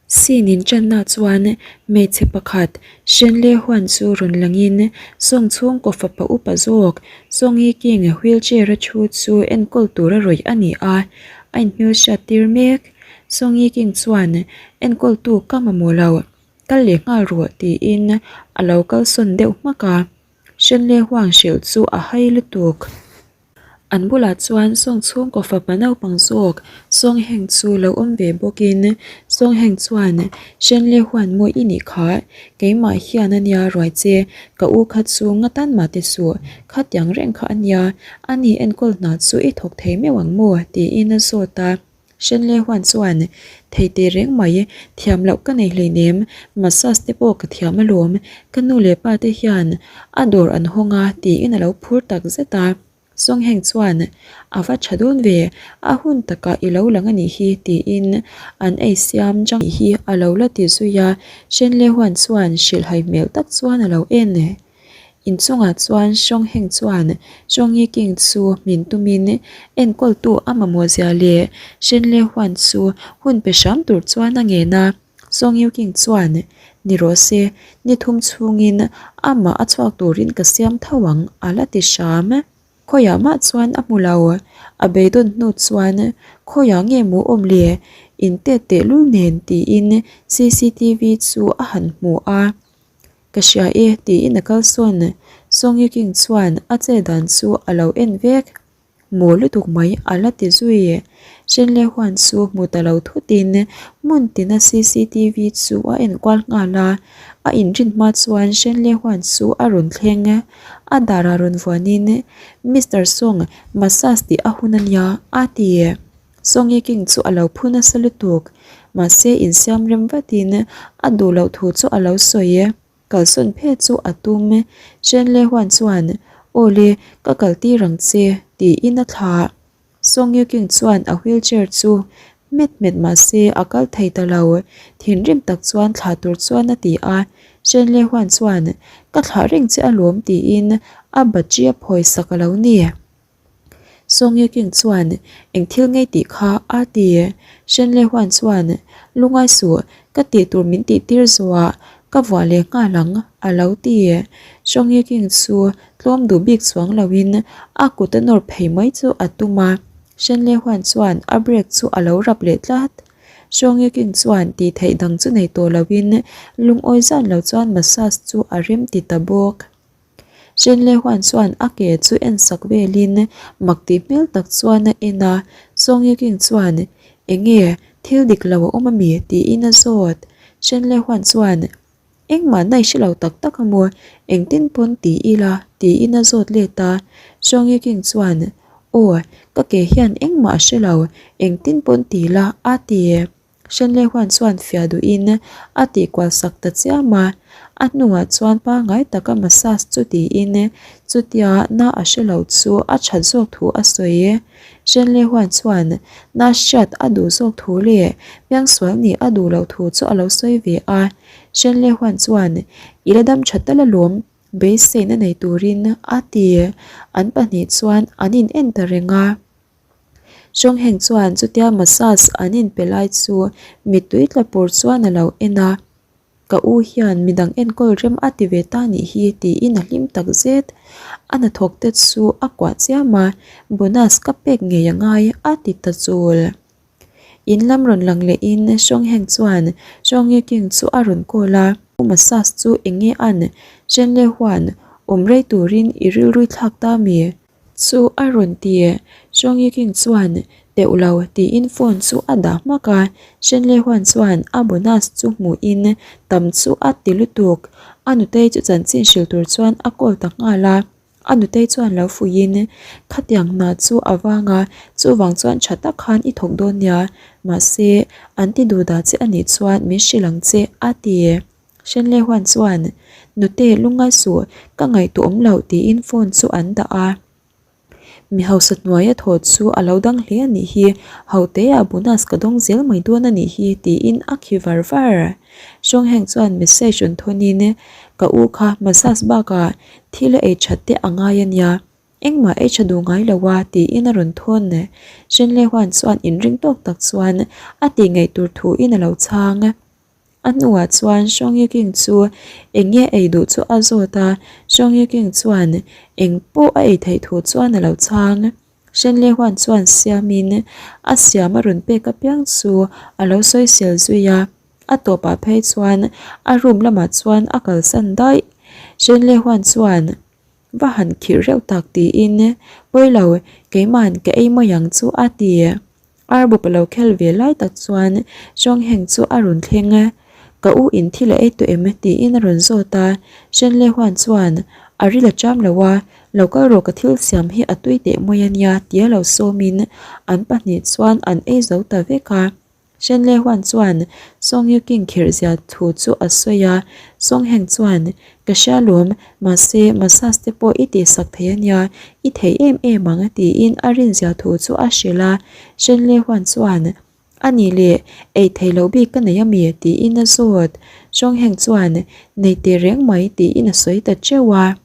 Scene in channa chuan hmeichhe pakhat Shenley huan chu rawn langin Song chhungkaw fapa upa zawk Song-i King wheelchair a thu chu enkawl tura rawih a ni a, a inhmelhriat tir mek. Song-i King chuan enkawltu ka mamawh lo, kal leh nghal rawh tiin a lo kalsawn deuh hmak a, Shenley huang hrilh chu a hai lutuk. An bulah chuan Song chhungkaw fapa naupang zawk Song Heng chu lo awm ve bawkin Song Heng chuan Shen Le Huan mawi i nih kha, keimah hian a nia ruai che, ka u kha chu nga tan mah ti suh, khatiang reng kha a nia, ani enkawl hna chu i thawk thei meuh ang maw? tiin a zawt a. Shenlei huan chuan, Thei teh reng mai, thiam loh ka nei hleinem, massage te pawh ka thiam alawm, ka nu leh pa te hian a dawr an hawng a tiin a lo phur tak zet a. Songheng chuan, A va tha dawn ve, a hun takah i lo lang a nih hi tiin an ei siam jang hi a lo la ti zui a, Shenlei huan chuan hrilhhai hmel tak chuan a lo en. Inchungah chuan Hrawngheng chuan Hrawngi King chu min tumin enkawltu a mamawh zia leh Hrenle huan chu hun pe hram tur chuan a ngen a. Hrawngi King chuan, Ni rawh se, ni thum chhungin amah a chhuak turin ka siam tho ang a la ti hram. Khawiah mah chuan a hmu lo. A beidawn hnu chuan, Khawiah nge maw awm le? In tet tehlul nen tiin cctv chu a han hmu a. Ka hria e, tiin a kal sawn. Song Yu King chuan a che dan chu a lo en vek. Maw lutuk mai a la ti zui. Shen Le Huan chu hmu ta lo thutin hmun tina cctv chu a en kual nghal a. A inrin hma chuan Shen Le Huan chu a rawn thleng. A darah rawn vuanin, Mister Song, massage tih a hun a nia, a ti. Song-i King chu a lo phu nasa lutuk. Mahse insiam rem vatin a duh loh thu chu a lo sawi e. Kalsawn phet chu a tum e. Chen Le Huan chuan, Aw le, ka kal tir ang che, tiin a thlah. Song-i King chuan a wheelchair chu hmet hmet mahse a kal thei ta lo. Thinrim tak chuan thlah tur chuan a ti a. Chen Le Huan chuan, Ka thlah reng che alawm, tiin a battery a phawi sak a lo ni. Song Ye King chuan eng thil ngei tih kha a ti. Shen Le Huan chuan lungai suh ka tih tur min tih tir zuah ka vuah leh nghal ang a lo ti. Song Ye King chu tlawm duh bik chuang loin a kut a nawr phei mai chu a tum a, Shen Le Huan chuan a brake chu a lo rap leh tlat. Song Ye King chuan tih theih dang chu nei tawh loin lungawi zan lo chuan massage chu a rem ti ta bawk. Shenlei huan chuan a ke chu en sak velin mak tih hmel tak chuan a en a, Song Ye King chuan Enge thil dik lo a awm ami? tiin a zawt. Shenlei huan chuan Engmah na i hre lo tak tak a maw? Engtin pawn ti ila? tiin a zawt let a, Song Ye King chuan Aw, ka ke hian engmah a hre lo, engtin pawn ti la a ti. Shenlei huan chuan fiah duhin a tihkual sak ta chiam a, a hnungah chuan pangngai taka massage chu tiin chutia na a hre lo chu a that zawk thu a sawi. Shenlei huan chuan na hriat a duh zawk thu leh piangsual nih a duh loh thu chu a lo sawi ve a. Shenlei huan chuan I la dam tha tal alawm, beiseina nei turin a ti. An pahnih chuan an in en ta reng a. Hrawngheng chuan chutia massage an inpe lai chu mittui tla pur chuan a lo en a, Ka u hian midang enkawl rem a ti ve ta nih hi tiin a hlim tak zet. A hnathawk te chu a kuah chiam a, bonus ka pek ngei a ngai a ti ta chul. In lam rawn lang lehin Hrawngheng chuan Hrawngi King chu a rawn call a, U massage chu eng nge an? Shenle huan awm rei turin i rilrui thlak ta mi? Chu a rawn ti. Hrawngi King chuan teuh lo tiin phone chu a dah hmak a, Shenlei huan chuan a bonus chu hmuhin tam chu a ti lutuk. A nutei chu chanchin hrilh tur chuan a call ta nghal a, a nutei chuan lo fuihin khatiang hna chu a vang a, chuvang chuan tha tak khan i thawk dawn nia, mahse an ti duh dah che anih chuan min hrilh ang che a ti. Shenlei huan chuan, Nute, lungngai suh, ka ngaihtuah awm loh tiin phone chu an dah a. Mi hausa hnuaia thaw chu a lo dang hle a nih hi, Hotea bonus ka dawng zel mai dawn a nih hi tiin a khi var var. Hrawngheng chuan message rawn thawnin, Ka u kha massage bakah thil a ei that te a ngai a nia, engmah ei tha duh ngai lo a tiin a rawn thawn. Shenlei huan chuan inring tawk tak chuan a tih ngaih tur thuin a lo chhang. A hnuah chuan Song Ye King chu eng nge ei duh chu a zawt a, Song Ye King chuan eng pawh a ei theih thu chuan a lo chhang. Shen Le Huan chuan siamin a siam a rawn pek apiang chu a lo sawisel zui a, a tawpah phei chuan a room lamah chuan a kalsan daih. Shen Le Huan chuan. Va han khirh reuh tak tiin, Pawilo, keima'n ka ei mai ang chu a ti. Arbawp a lo khel ve lai tak chuan Chawngheng chu a rawn thleng a, Ka u in thil a ei tawh em? tiin a rawn zawt a. Shenle Huan chuan, A ril a ṭam lo a, lo kal rawh ka thil siam hi a tui teh mai a nia tia lo sawmin an pahnih chuan an ei zo ta vek a. Shenle Huan chuan Song Yu King khirh zia thu chu a sawi a, Song Heng chuan, Ka hria lawm, mahse massage te pawh i tihsak thei a nia, i thei em em ang tiin a rin zia thu chu a hrilh a. Shenle Huan chuan, A nih leh, ei thei loh bik ka nei ami? tiin a zawt. Song Heng chuan, Nei teh reng mai tiin a sawi ta teuh a.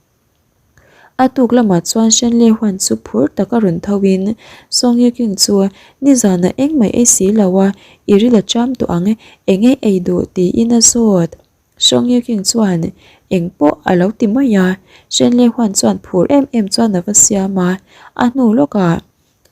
A tuk lamah chuan Shenley huan chu phur taka rawn tho in Song Ye King chu nizanah engmah ei si lo a, i ril a cham tawh ang, eng ei ei duh tiin a zawt. Song Ye King chuan eng pawh a lo ti mai a, Shenley huan chuan phur em em chuan a va siam a, a hnu lawkah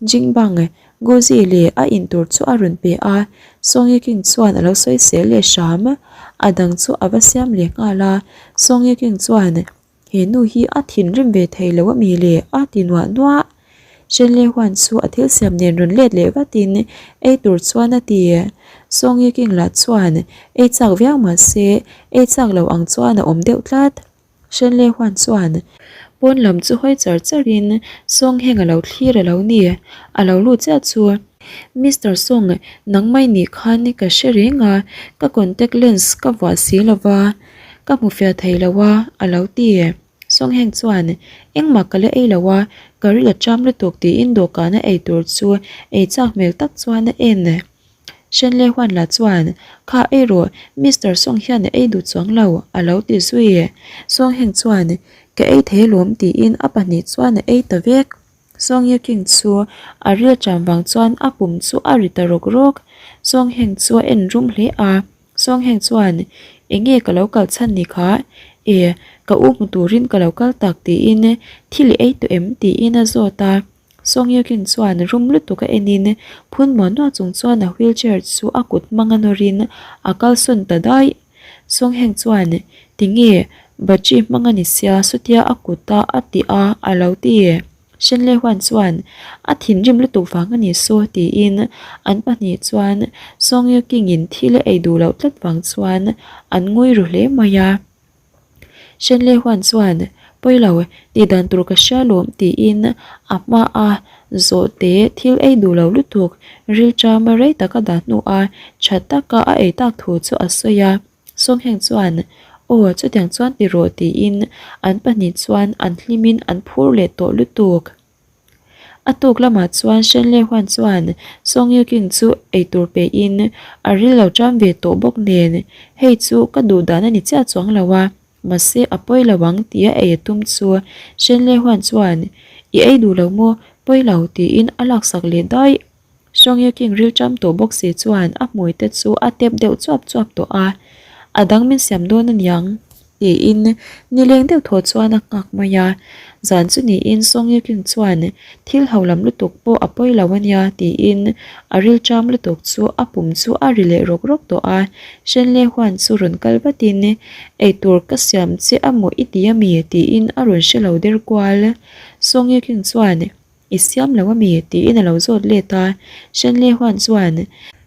Jingbang, Guzi leh a intur chu a rawn pe a, Song Ye King chuan a lo sawisel leh hram. A dang chu a va siam leh nghal a, Song Ye King chuan, He nu hi a thinrim ve thei lo ami le? a ti nuah nuah. Shen Le Huan chu a thil siam nen rawn let leh vatin ei tur chuan a ti. Song Ye King lah chuan ei chak viau mah se ei chak lo ang chuan a awm deuh tlat. Shen Le Huan chuan pawn lam chu hawi char charin Song Heng a lo thlir a lo ni. A lo lut chiah chu. Mister Song, nangmah i nih khan ka hre reng a, ka contact lens ka vuah si lova. Ka hmu fiah thei lo a, a lo ti. Songheng chuan, Engmah ka la ei lo a, ka ril a ṭam lutuk tiin dawhkana ei tur chu ei chak hmel tak chuan a en. Shenle Huanla chuan, Kha ei rawh, Mister Song hian a ei duh chuang lo, a lo ti zui. Songheng chuan, Ka ei thei alawm tiin a pahnih chuan a ei ta vek. Song Ye King chu a ril ṭam vang chuan a pum chu a ri ta rawk rawk. Songheng chu a en rum hle a. Songheng chuan, Enge ka lo kal chhan ni kha? E, ka u hmu turin ka lo kal tak tiin thil i ei tawh em? tiin a zawt a. Song Ye King chuan rum lutuk a enin phun muah nuah chung chuan a wheelchair chu a kut hmang a nawrin a kalsawn ta daih. Songheng chuan, Tinge, battery hmang a ni sia chutia a kut a a ti a a lo ti. Shenlei huan chuan a thinrim lutuk vang a ni saw tiin an pahnih chuan Song Ye King in thil a ei duh loh tlat vang chuan an ngawi ru hle mai a. Shenlei huan chuan Pawilo tih dan tur ka hria lawm tiin a hma a zawhte thil ei duh lo lutuk rilṭama rei taka dah hnuah tha taka a ei tak thu chu a sawi a. Songheng chuan, Aw, chutiang chuan ti rawh tiin an pahnih chuan an hlimin an phur leh tawh lutuk. A tuk lamah chuan Shenlei Huan chuan Song Yu King chu eitur pein a ril lo ṭam ve tawh bawk nen, Hei chu ka duh dan a ni chiah chuang lo a, mahse a pawi lo ang tia ei a tum chu Shenlei Huan chuan, I ei duh lo maw? Pawi lo tiin a laksak leh daih. Songye King rilṭam tawh bawk si chuan a hmui te chu a tep deuh chuap chuap tawh a, a dang min siam dawn aniang tiin nileng deuh thaw chuan a nghak mai a. Zan chu niin Songye King chuan thil ho lam lutuk pawh a pawi lo ania tiin a rilṭam lutuk chu a pum chu a ri leh rawk rawk tawh a. Shenle Huan chu rawn kal vatin eitur ka siam che amaw i ti ami tiin a rawn hre lo der kual. Songye King chuan I siam lo ami? tiin a lo zawt let a. Shenlei huan chuan,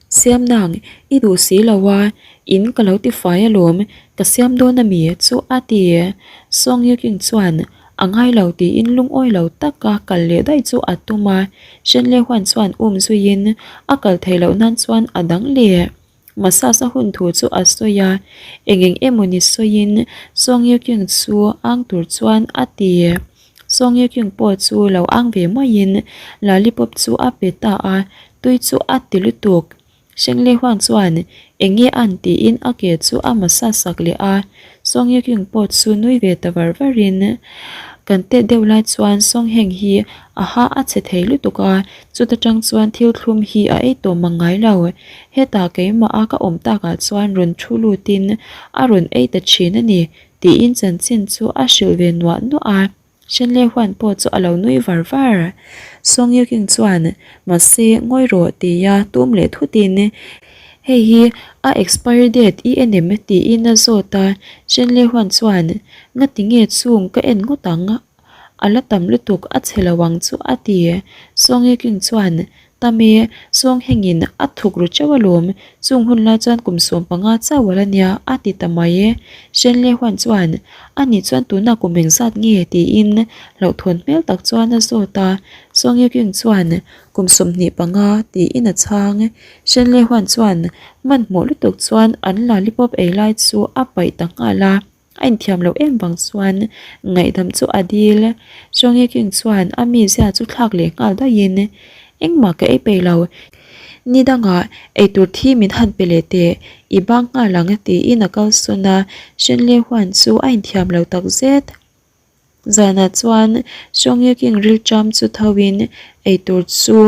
Siam nang, i duh si lo a, in ka lo ti fai alawm, ka siam dawn ami? chu a ti. Song Yu King chuan, A ngai lo tiin lungawi lo taka kal leh daih chu a tum a. Shenlei huan chuan um zuiin a kal theih loh nan chuan a dang leh. Massage a hun thu chu a sawi a, eng eng emaw ni sawiin Song Ye Kyung chu ang tur chuan a ti. Song Ye Kyung pawh chu lo ang ve maiin lollipop chu a pe ta a, tui chu a ti lutuk. Sheng Li Huan chuan eng nge an tiin a ke chu a massage sak leh a, Song Ye Kyung pawh chu nui ve ta var varin. Kan tet deuh lai chuan Songheng hi a ha a chhe thei lutuk a, chuta tang chuan thil thlum hi a ei tawh mang ngai lo. Hetah keimah a ka awm takah chuan rawn thu lutin a rawn ei ta thin a ni, tiin chanchin chu a hrilh ve nuah nuah a. Shenlei huan pawh chu a lo nui var var. Song Yuking chuan, Mahse, ngawi rawh, tia tum leh thutin, Hei hi a expiry date i en em? tiin a zawt a. Shenlei huan chuan, Ngati nge chung ka en ngawt ang? A la tam lutuk a chhe lo ang chu a ti. Song Yuking chuan, Tam e, Sawnghengin a thuk ru teuh alawm, chung hun lai chuan kum 15 chauh a la nia, a ti ta mai e. Shenlei huan chuan, A nih chuan tunah kum engzat nge? tiin hlauhthawn hmel tak chuan a zawt a. Sawngyuking chuan, Kum 25, tiin a chhang. Shenlei huan chuan hmanhmawh lutuk chuan an lollipop ei lai chu a paih ta nghal a. A inthiam loh em vang chuan ngaihdam chu a dil. Chongi King chuan a mizia chu thlak leh nghal daihin, Engmah ka ei peih lo, ni dangah eitur thi min han pe leh teh, i bang nghal ang tiin a kalsawn a, Shenlei huan chu a inthiam lo takzet. Zanah chuan Chongi King rilṭam chu thoin eitur chu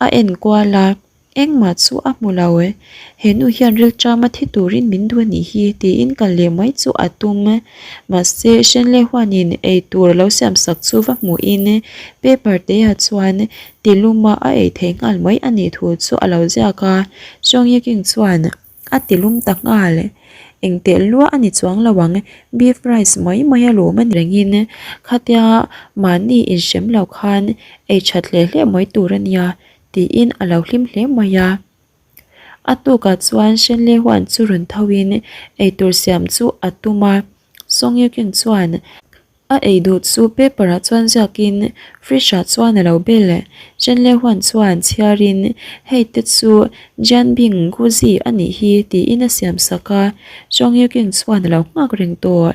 a en kual a. Engmah chu a hmu lo e, he nu hian rilṭama thi turin min duh a nih hi tiin kal leh mai chu a tum. Mahse, Shenlei huanin ei tur a lo siam sak chu va hmuhin paper te-ah chuan tiluma a ei thei nghal mai a nih thu chu a lo ziak a. Chong Yiking chuan a tilum ta nghal. Engteh luah a ni chuang lo ang, beef rice mai mai a lawm a ni rengin khatia mahni inhrem lo khan ei that hle hle mai tur a nia tiin a lo hlim hle mai a. A tukah chuan Shenlei huan chu rawn tho in eitur siam chu a tum a, Song Ye Kyung chuan a ei duh chu paper ah chuan ziak in fridge ah chuan a lo bel. Shenlei huan chuan chhiar in hei te chu Jian Bing Guzi a nih hi tiin a siam sak a, Song Ye Kyung chuan a lo nghak reng tawh.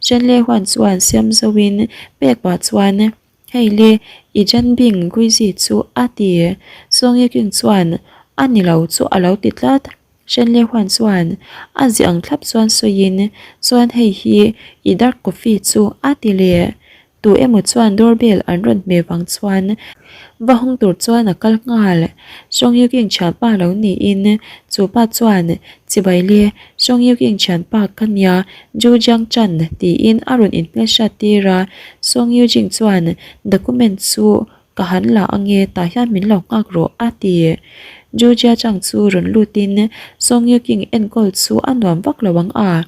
Shenlei huan chuan siam zo in pek pah chuan Hei le, i Janbing Guizi chu a ti. Song Ye Kyung chuan a ni lo chu a lo ti tlat. Shen Le Huan chuan a ziah ang thlap chuan sawiin, Chuan hei hi i dark coffee chu a ti le. Tu emaw chuan doorbell an rawn hmeh vang chuan va hawng tur chuan a kal nghal. Song Ye Kyung thianpa lo niin chu pa chuan chibai le Song Ye Kyung thianpa ka nia Ju Jiang Chan tiin a rawn inhmelhriat tir a, Song Yu Jing chuan document chu ka han la ange tah hian min lo nghak rawh a ti. Ju Jia Chang chu rawn lutin Song Yu King enkawl chu a nuam vak lo ang a.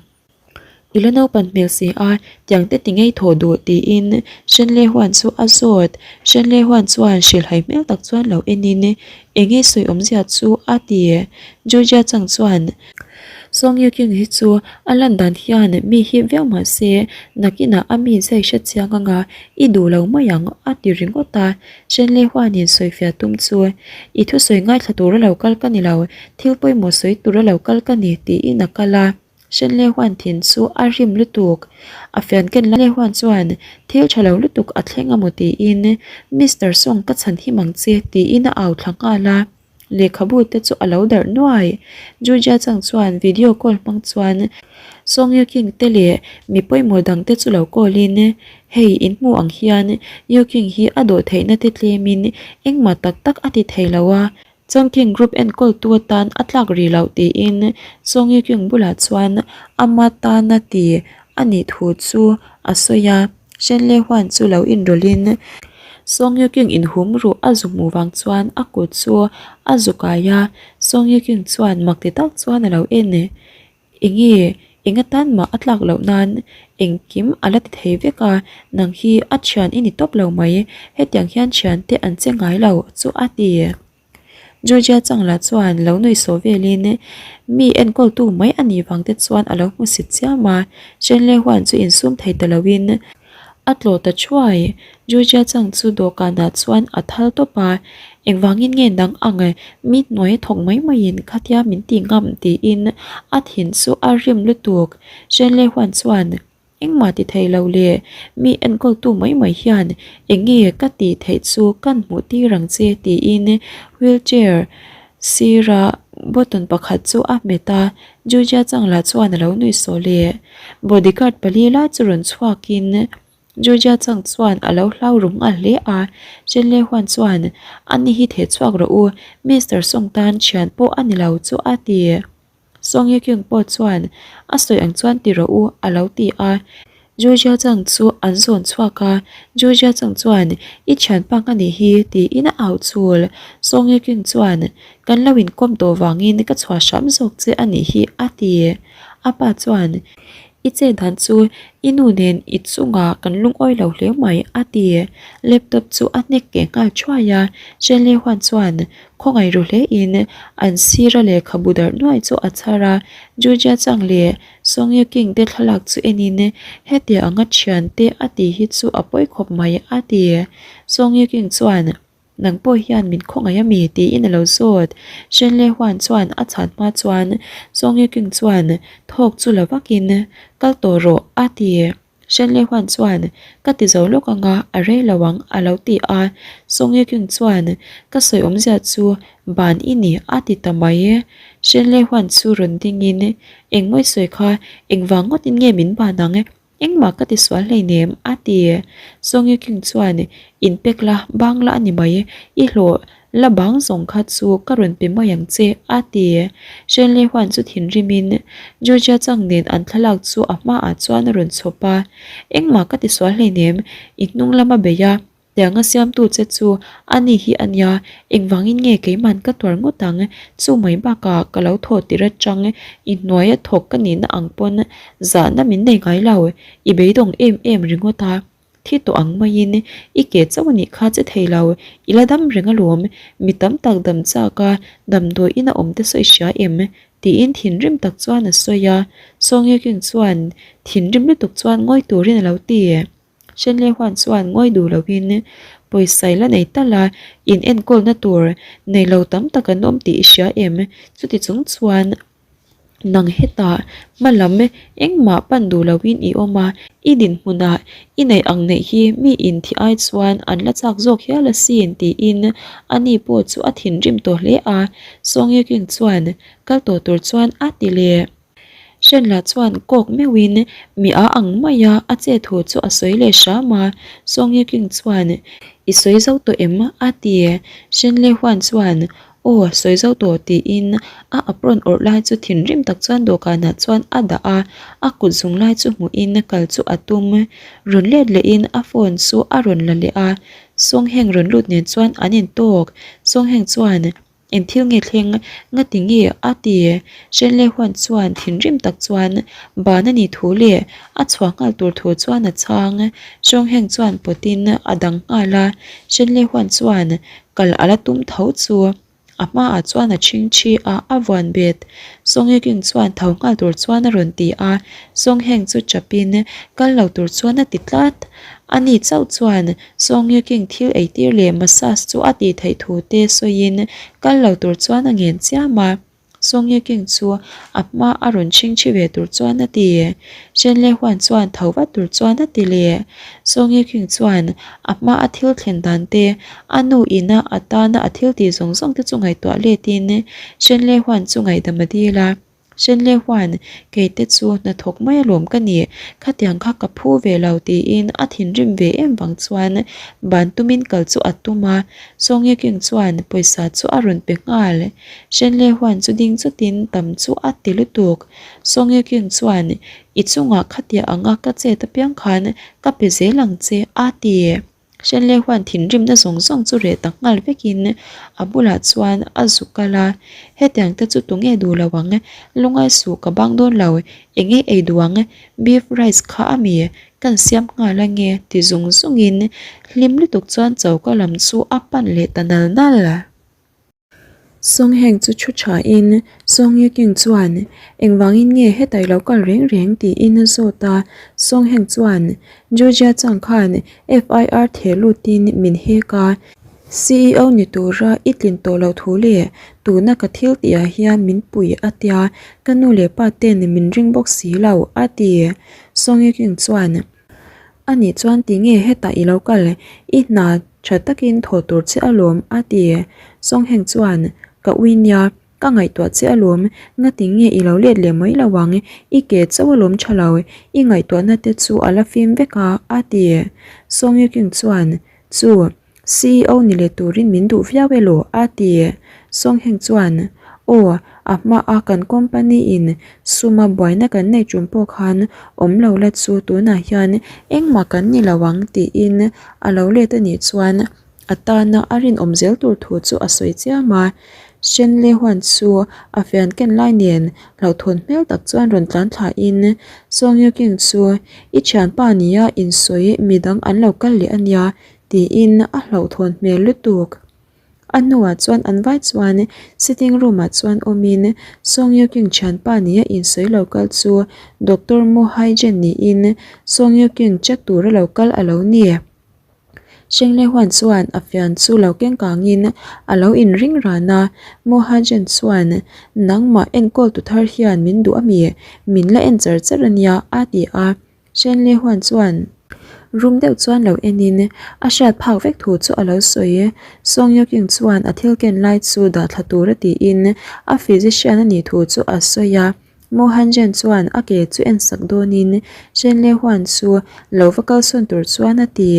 I la naupan hmel si a, tiang te ti ngei thawh duh tiin Shen Le Huan chu a zawt. Shen Le Huan chuan hrilhhai hmel tak chuan lo enin enge sawi awmzia chu a ti. Ju Jia Chang chuan Song Yu Kyung hi chu a lan dan hian mi hip viau mah se nakinah a mi zai hre chiang anga i duh lo mai ang a ti ringawt a. Shen Lei huanin sawifiah tum chu i thusawi ngaithla tura lo kal ka ni lo, thil pawimawh sawi tura lo kal ka ni tiin a kal a. Shen Lei huan thin chu a rim lutuk. A fian ken lai huan chuan thil tha lo lutuk a thleng amaw tiin Mister Song ka chhan him ang che tiin a au thla nghal a. Lehkhabu te chu a lo darh nuai. Juja chang chuan video call hmang chuan Song Yu King te leh mi pawimawh dang te chu lo call in, Hei in hmu ang hian Yu King hi a dawh theihna te tlem in engmah tak tak a ti thei lo a, Chongqing Group enkawltu atan a tlak rih loh tiin Song Yu King bulah chuan ama tana ti a nih thu chu a sawi a. Shenlei huan chu lo inrawlhin Song Yu King inhum ruh a zu hmuh vang chuan a kut chu a zu kai a, Song Yu King chuan mak ti tak chuan a lo en e. Enge, eng atan mah a tlak loh nan engkim a la ti thei vek a, nang hi a thian i ni tawp lo mai, hetiang hian thiante an che ngai lo chu a ti. Georgia Changla chuan lo nui sawh velin mi enkawltu mai a nih vang te chuan a lo hmu sit chiam a, Shenlei huan chu insum thei ta loin a tlawh ta thuai. Georgia Chang chu dawhkanah chuan a thal tawp a, Engvangin nge nang ang mi hnuai thawk mai maiin khatia min ti ngam tiin a thin chu a rim lutuk. Shenlei huan chuan Engmah ti thei lo le, mi enkawltu mai mai hian eng nge ka tih theih chu kan hmuh tir ang che tiin wheelchair sira button pakhat chu a hmet a, Juja chang lah chuan a lo nui sawh le. Bodyguard pali lai chu rawn chhuakin. Georgia chang chuan a lo hlau ru nghal hle a, Shen Le Huan chuan, Ani hi theh chhuak rawh u, Mister Song tan thian pawh a ni lo chu a ti. Song Ye Kyung pawh chuan, A sawi ang chuan ti rawh u a lo ti a. Georgia chang chu an zawn chhuak a, Georgia chang chuan, I thianpa ka nih hi tiin a au chul. Song Ye Kyung chuan, Kan lo inkawm tawh vangin ka chhuah hram zawk che a nih hi a ti. A pa chuan, I chet dan chu i nu nen i chungah kan lungawi lo hle mai a ti. Laptop chu a hnek keh nghal thuai a, Chen Le Huan chuan khawngaih ru hle in an sira lehkhabu darh nuai chu a chhar a, Georgia Chang leh Song Ye King te thlalak chu en in hetiang anga thian te a ti hi chu a pawi khawp mai a ti. Song Ye King chuan. Nang pawh hian min khawngaih a mi? tiin a lo zawt. Shen Le Huan chuan a chhan hma chuan Song Ye King chuan thawk chu la vakin, Kal tawh rawh, a ti. Shen Le Huan chuan, Ka ti zo lawk anga, a rei lo ang, a lo ti a. Song Ye King chuan, Ka sawi awmzia chu ban i ni, a ti ta mai. Shen Le Huan chu rawn dingin, Engmawi sawi kha engvang ngawtin nge min ban ang? Engmah ka ti sual hleinem, a ti. Song Ye King chuan, In pek la, bang la a ni mai, i hlawh la bang zawng kha chu ka rawn pe mai ang che, a ti. Shen Li Huan chu thinrimin Georgia Chang nen an thlalak chu a hmaah chuan a rawn chhawp a, Engmah ka ti sual hleinem, i hnung lama bei a, Tianga siamtu che chu a ni hi a nia, engvangin nge keiman ka tuar ngawt ang? Chu mai bakah ka lo thaw tir atang i hnuaia thawk ka nihna ang pawn zahna min nei ngai lo, i beidawng em em ringawt a, thi tawh ang maiin i ke chauh a nih kha che thei lo, i la dam reng alawm, mi tam tak dam chak a damdawi in a awm te sawi hria em? tiin thinrim tak chuan a sawi a, Sawngyeking chuan thinrim lutuk chuan ngawi turin a lo ti. Shenlei huan chuan ngawi duh loin pawisa i la nei tal a, in enkawlna tur nei lo tam tak an awm tih i hria em? Chuti chung chuan nang hetah hma lam engmah pan duh loin i awm a, i dinhmunah i neih ang neih hi mi inthih ai chuan an la chak zawk hial asin tiin ani pawh chu a thinrim tawh hle a, Song Ye King chuan kal tawh tur chuan a ti leh. Hrenla chuan kawk meuhin mi a ang mai a, a che thu chu a sawi leh hram a. Song Ye King chuan, I sawi zo tawh em? a ti. Shenle Huan chuan, Aw, sawi zo tawh tiin a apron awrh lai chu thinrim tak chuan dawhkanah chuan a dah a, a kut zung lai chu hmuhin kal chu a tum. Rawn let lehin a phone chu a rawn la leh a, Song Heng rawn lut nen chuan an intawk. Song Heng chuan, Eng thil nge thleng? Ngati nge? a ti. Shenlei huan chuan thinrim tak chuan ban a nih thu leh a chhuah nghal tur thu chuan a chhang. Hrawngheng chuan pawtin a dang nghal a, Shenlei huan chuan kal a la tum tho chu a hmaah chuan a chhing thi a, a vuan bet. Sawngheking chuan tho nghal tur chuan a rawn ti a, Sawngheng chu chapin kal lo tur chuan a ti tlat. Ani chauh chuan Song Ye King thil eitir leh massage chu a tih theih thu te sawiin kal lo tur chuan a ngen chiam a. Song Ye King chu a hma a rawn chhingchhi ve tur chuan a ti. Shen Le Huan chuan tho vat tur chuan a ti leh. Song Ye King chuan a hma a thil thlen dan te, a nu ina a tana a thil tih zawng zawng te chu ngaihtuah letin Shen Le Huan chu ngaihdam a dil a. Shenle huan, Kei te chu hnathawk mai alawm ka ni, khatiang kha ka phu ve lo tiin a thinrim ve em vang chuan ban tumin kal chu a tum a, Sawngye King chuan pawisa chu a rawn pe nghal. Shenle huan chu ding chutin tam chu a ti lutuk. Sawngye King chuan, I chungah khatia anga ka chet apiang khan ka pe zel ang che a ti. Hrenleh huan thinrimna zawng zawng chu reh tak nghal vekin a bulah chuan a zuk kal a, hetiang te chu tunge duh lo ang, lungai suh ka bang dawn lo, enge ei duh ang, beef rice kha a mi kan siam nghal ange ti zung zungin hlim lutuk chuan choka lam chu a pan leh ta nal nal. Song Heng chu thu thain Song Ye King chuan, Engvangin nge hetai lo kal reng reng? tiin a zawt a. Song Heng chuan, Georgia chang khan FIR theh lutin min hek a, CEO ni tura i tlin tawh loh thu leh tuna ka thil tihah hian min pui a tia, ka nu leh pa ten min ring bawk si lo, a ti. Song Ye King chuan, Anih chuan tinge hetah i lo kal, i hna tha takin thaw tur che alawm a ti. Songheng chuan, Ka ui nia, Ka ngaihtuah che alawm, ngati nge i lo let leh mai lo ang, i ke chauh alawm tha lo, i ngaihtuahna te chu a la fim vek a, a ti. Song Yu King chuan, Chu, CEO ni leh turin min duh viau elaw? a ti. Song Heng chuan, Aw, a hmaa kan company in suma buaina kan neih tum pawh khan awm lo la chu tunah hian engmah kan ni lo ang tiin a lo let a nih chuan a tana a rinawm zel tur thu chu a sawi chiam a. Shen Le Huan chu a fian ken lai nen hlauhthawn hmel tak chuan rawn tlan thlain Song Yu King chu i thianpa nia insawi midang an lo kal leh a nia tiin a hlauhthawn hmel lutuk. A hnuah chuan an vai chuan sitting room ah chuan awmin Song Yu King thianpa nia insawi lo kal chu Doctor Mo Hai Jen niin Song Yu King check tura lo kal a lo ni. Shengle Huan chuan a fian chu lo keng kangin a lo inring ran a, Mohajen chuan, Nangmah enkawl tu thar hian min duh a mi? Min la en char char a nia, a ti a. Shengle Huan chuan rum deuh chuan lo enin a hriat phak vek thu chu a lo sawi. Song Yuking chuan a thil ken lai chu dah thla tura tiin a physician a nih thu chu a sawi a. Mohanjan chuan a ke chu en sak dawnin Shenle Huan chu lo va kalsawn tur chuan a ti.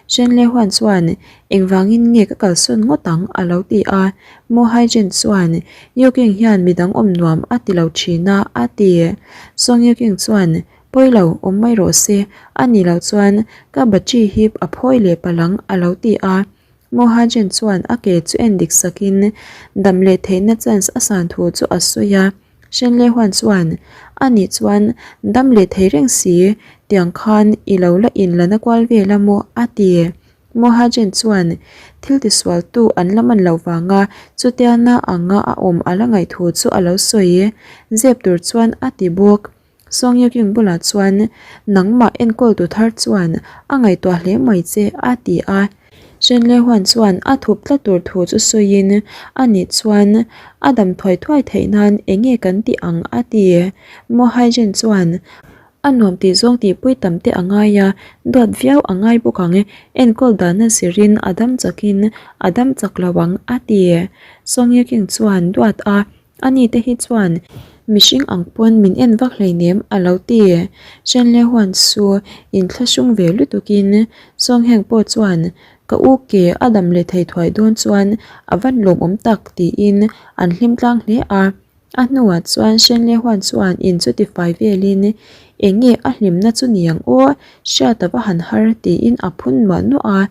Shenle Huan chuan, Engvangin nge ka kalsawn ngawt ang? a lo ti a. Mohajen chuan, Yuking hian midang awm nuam a ti lo thin a, a ti. Song Yuking chuan, Pawi lo, awm mai rawh se, a nih loh chuan ka bachi hi a phawi leh palh ang, a lo ti a. Mohajen chuan a ke chu en dik sakin dam leh theihna chance a san thu chu a sawi a. Shenle Huan chuan, A nih chuan dam leh thei reng si, tiang khan i lo la in la na kual vel a maw? a ti. Mohajen chuan thil tisualtu an la man loh vanga chutia na anga a awm a la ngaih thu chu a lo sawi. Zep tur chuan a ti bawk. Song Ye Kyung bulah chuan, Nangmah enkawltu thar chuan a ngaihtuah hle mai che, a ti a. Shen Le Huan chuan a thup tlat tur thu chu sawiin, A nih chuan a dam thuai thuai theih nan eng nge kan tih ang? a ti. Mo Hai Jin chuan, A nuam tih zawng tihpui tam te a ngai a, duat viau a ngai bawk ang, enkawl dahna zirin a dam chakin a dam chak lo ang, a ti. Song Ye Kyung chuan duat a Ani te hi chuan mihring ang pawn min en vak hleinem a lo ti. Shenle huan chu inthlahrung ve lutukin Songheng pawh chuan ka u ke a dam leh thei thuai dawn chuan a van lawmawm tak tiin an hlim tlang hle a. A hnuah chuan Shenle huan chuan in chu tifai velin eng nge a hlimna chu ni ang aw hriat a va han har tiin a phun nuah nuah a.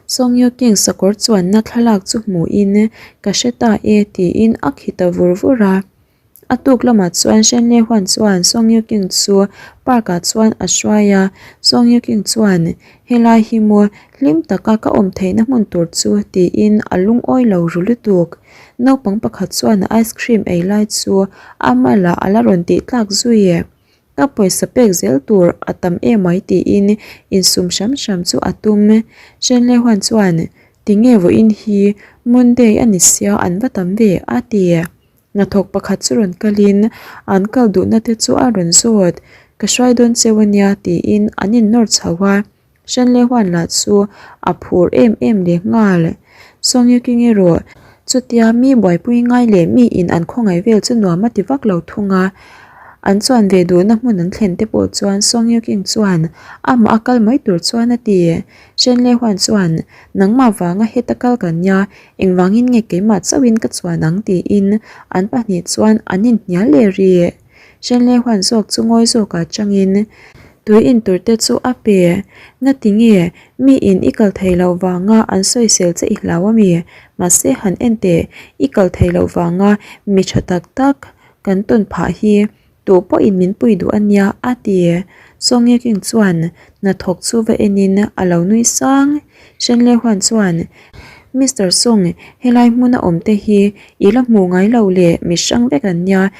Song Yu King sakawr chuanna thlalak chu hmuhin ka hre ta e tiin a khi ta vur vur a. A tuk lamah chuan Shen Lei Huan chuan Song Yu King chu park ah chuan a hruai a, Song Yu King chuan helai hi maw hlim taka ka awm theihna hmun tur chu tiin a lungawi lo ru lutuk. Naupang pakhat chuan a ice cream ei lai chu a malah a la rawn tih tlak zui e. Ka pawisa pek zel tur a tam emai tiin insum hram hram chu a tum. Shenle Huan chuan, Tinge vawiin hi Monday a ni sia an va tam ve a ti. Hnathawk pakhat chu rawn kalin an kal duhna te chu a rawn zawt. Ka hruai dawn cheu a nia tiin an innawr chho a. Shenle Huan lah chu a phur em em leh nghal. Song Yu King erawh chutia mi buaipui ngai leh mi in an khawngaih vel chu nuam a ti vak lo thung a. An chuan ve duhna hmun an thlen te pawh chuan Song Yu King chuan amah a kal mai tur chuan a ti. Shenle Huan chuan nangmah vanga heta kal kan nia engvangin nge keimah chauhin ka chuan ang tiin an pahnih chuan an inhnial leh rih. Shenle huan zawk chu ngawi zawkah changin tui in tur te chu a pe. Ngati nge mi in i kal thei loh vanga an sawisel che i hlau a mi? Mahse han en teh, i kal thei loh vanga mi tha tak tak kan tawn phah hi tu pawhin min pui duh a nia a ti. Song Ye King chuan hnathawk chu va enin a lo nui sang. Shenle huan chuan Mister Song helai hmuna awm te hi i la hmu ngai lo le mi hrang vek an nia.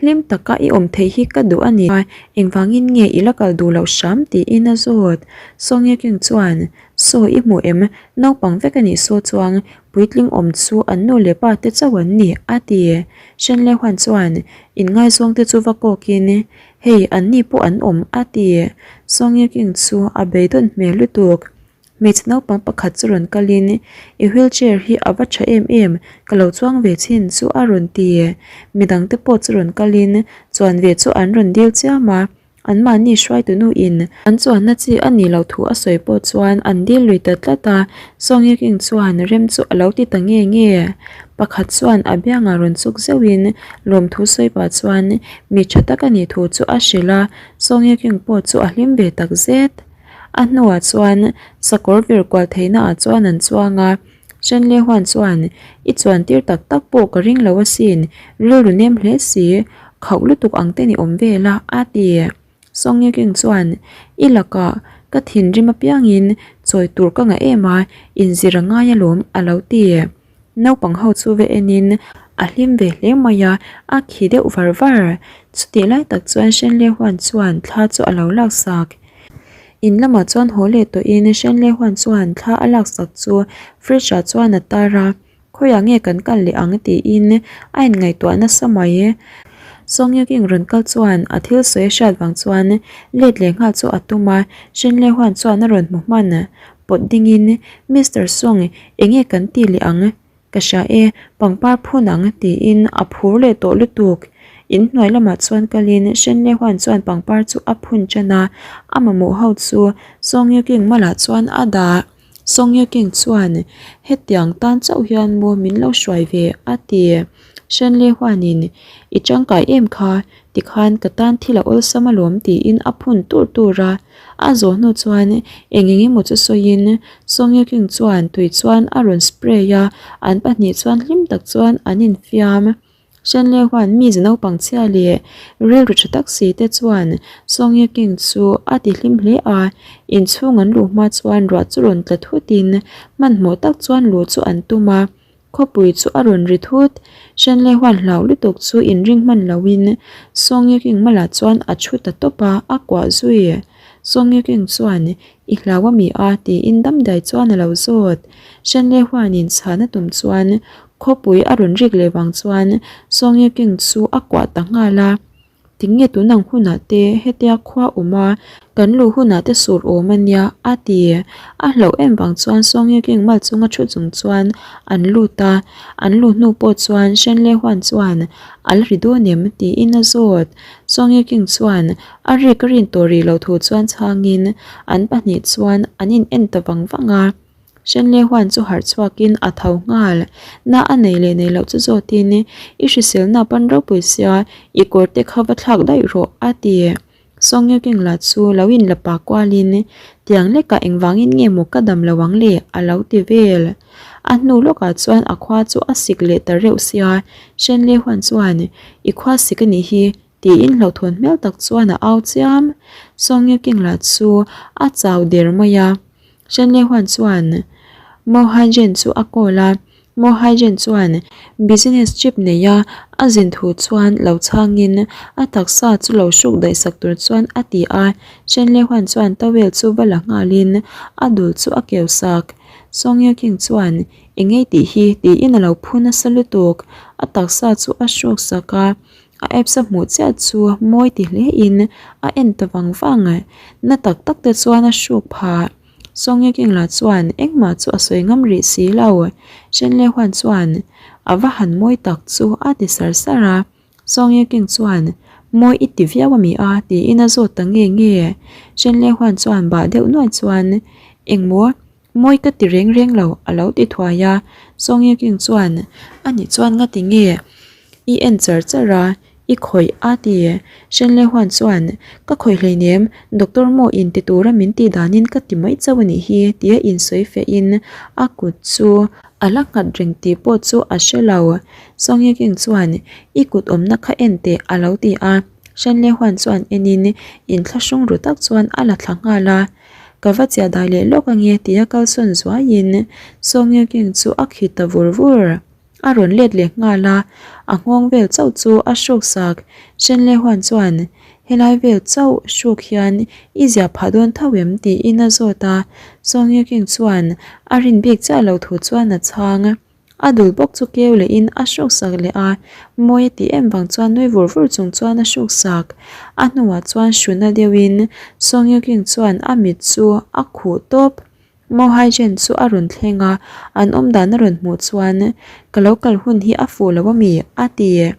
Hlim taka i awm theih hi ka duh a ni a, engvangin nge i la kal duh loh hram tiin a zawt. Song Ye King chuan, Saw i hmu em? Naupang vek a nih saw chuang puitling awm chu an nu leh pa te chauh an ni, a ti. Shen Le Huan chuan, Inngaizawng te chu va kawkin, hei an ni pawh an awm, a ti. Song Ye King chu a beidawn hmel lutuk. Hmeichhe naupang pakhat chu rawn kalin, I wheelchair hi a va tha em em, ka lo chuang ve chhin chu a rawn ti. Midangte pawh chu rawn kalin chuan ve chu an rawn dil chiam a. Anmahni hruaitu nuin an chuanna chi a nih loh thu a sawi pawh chuan an dil lui ta tlat a, Sawngyiking chuan rem chu a lo ti ta nge nge. Pakhat chuan a biangah rawn chuk zeuhin lawmthu sawi pah chuan mi tha tak a nih thu chu a hrilh a, Sawngyiking pawh chu a hlim ve tak zet. A hnuah chuan sakawr vir kual theihna ah chuan an chuang a, Shenle Huan chuan, I chuan tir tak tak pawh ka ring lo asin, rilru nem hle si, khauh lutuk ang te ni awm vel a, a ti. Song Ye King chuan, I lakah ka thinrim apiangin chawi tur ka ngah em a, inzir a ngai alawm, a lo ti. Naupang ho chu va enin a hlim ve hle mai a, a khi deuh var var. Chutih lai tak chuan Shenle Huan chuan thla chu a lo laksak. In lamah chuan haw leh tawhin Shenle Huan chuan thla a laksak chu fridge ah chuan a tar a, khawiah nge kan kal leh ang tiin a inngaihtuah nasa mai. Song Ye King rawn kal chuan a thil sawi a hriat vang chuan let leh nghal chu a tum a, Shenle Huan chuan a rawn hmu hman. Pawt dingin, Mister Song, enge kan ti leh ang? Ka hria e, pangpar phun ang, tiin a phur leh tawh lutuk. In hnuai lamah chuan kalin Shenle Huan chuan pangpar chu a phun tan a, a mamawh ho chu Song Ye King malah chuan a dah. Song Ye King chuan, Hetiang tan chauh hian maw min lo hruai ve, a ti. Shenle Huanin, I tangkai em kha, tikhan ka tan thil a awlsam alawm tiin a phun tur tur a. A zawh hnu chuan eng eng emaw chu sawiin Song Ye King chuan tui chuan a rawn spray a, an pahnih chuan hlim tak chuan an infiam. Shenle huan mi ze naupang chhia leh rilru tha tak si te chuan Song Ye King chu a ti hlim hle a, inchhung an luh hma chuan ruah chu rawn tla thutin hmanhmawh tak chuan luh chu an tum a. Khawpui chu a rawn ri thut. Shenlei huan hlau lutuk chu inring hman loin Song Ye King malah chuan a thu ta tawp a, a kuah zui. Song Ye King chuan, I hlau a mi a? tiin damdai chuan a lo zawt. Shenlei huanin chhan a tum chuan khawpui a rawn rik leh vang chuan Song Ye King chu a kuah ta nghal a. Tinge tunang hunah te hetia khua awm a, kan luh hunah te sur awm a nia, a ti. A hlauh em vang chuan Sawngye King mal chunga thu chung chuan an lut a, an luh hnu pawh chuan Shenle Huan chuan a la ri dawn em tiin a zawt. Sawngye King chuan a rik a rin tawh rih loh thu chuan chhangin an pahnih chuan an in en ta vang vang a. Shenle Huan chu harh chhuakin a tho nghal. Na a nei leh nei loh chu zawtin, I hriselna pan ropui sia, i kawr te kha va thlak daih rawh, a ti. Song Ye King lah chu lo in la pa kualin, Tiang lekah engvangin nge maw ka dam lo ang le? a lo ti vel. A hnu lawkah chuan a khua chu a sik leh ta reuh sia, Shenle Huan chuan, I khua sik a nih hi, tiin hlauhthawn hmel tak chuan a au chiam. Song Ye King lah chu a chau der mai a. Shenle Huan chuan Mo Haijen chu a call a, Mo Haijen chuan business trip neia a zin thu chuan lo chhangin a taksa chu lo hruk daih sak tur chuan a ti a, Shenle Huan chuan towel chu va la nghalin a dul chu a keu sak. Song Ye King chuan eng ngei tih hi tiin a lo phu nasa lutuk, a taksa chu a hruk sak a, A apps a hmuh chiah chu mawi ti hle in a en ta vang vang. Na tak tak te chuan a hruk phah. Song Ye King lah chuan engmah chu a sawi ngam rih si lo. Shen Le Huan chuan a va han mawi tak chu a ti sar sar a. Song Ye King chuan mawi i ti viau a mi a tiin a zawt ta nge nge. Shen Le Huan chuan bah deuh nuai chuan engmaw Mawi ka ti reng reng lo, a lo ti thuai a. Song Ye King chuan, Ani chuan nga ti nge? I en char char a, i khawih a ti. Shen Le Huan chuan, Ka khawih hleinem, Doctor maw in ti tura min tih danin ka ti mai chauh a nih hi, tia insawi fehin a kut chu a la nghat reng tih pawh chu a hre lo. Song Ye King chuan, I kut awmna kha en teh, a lo ti a. Shen Le Huan chuan enin inthlahrung ru tak chuan a la thla nghal a. Ka va chiah dai leh lawk ange tia kalsawn zuaiin Song Ye King chu a khit ta vur vur. A rawn let leh nghal a, a nghawng vel chauh chu a hruk sak. Shen Le Huan chuan, Helai vel chauh hruk hian i ziah phah dawn tho em? tiin a zawt a. Song Ye King chuan a rin bik chiah lo thu chuan a chhang. A dul bawk chu keu lehin a hruk sak leh a, mawi a tih em vang chuan nui vur vur chung chuan a hruk sak. A hnuah chuan hruna deuhin Song Ye King chuan a mit chu a khuh tawp. Mo Haijen chu a rawn thleng a, an awmdan a rawn hmuh chuan, Ka lo kal hun hi a fuh lo ami? a ti.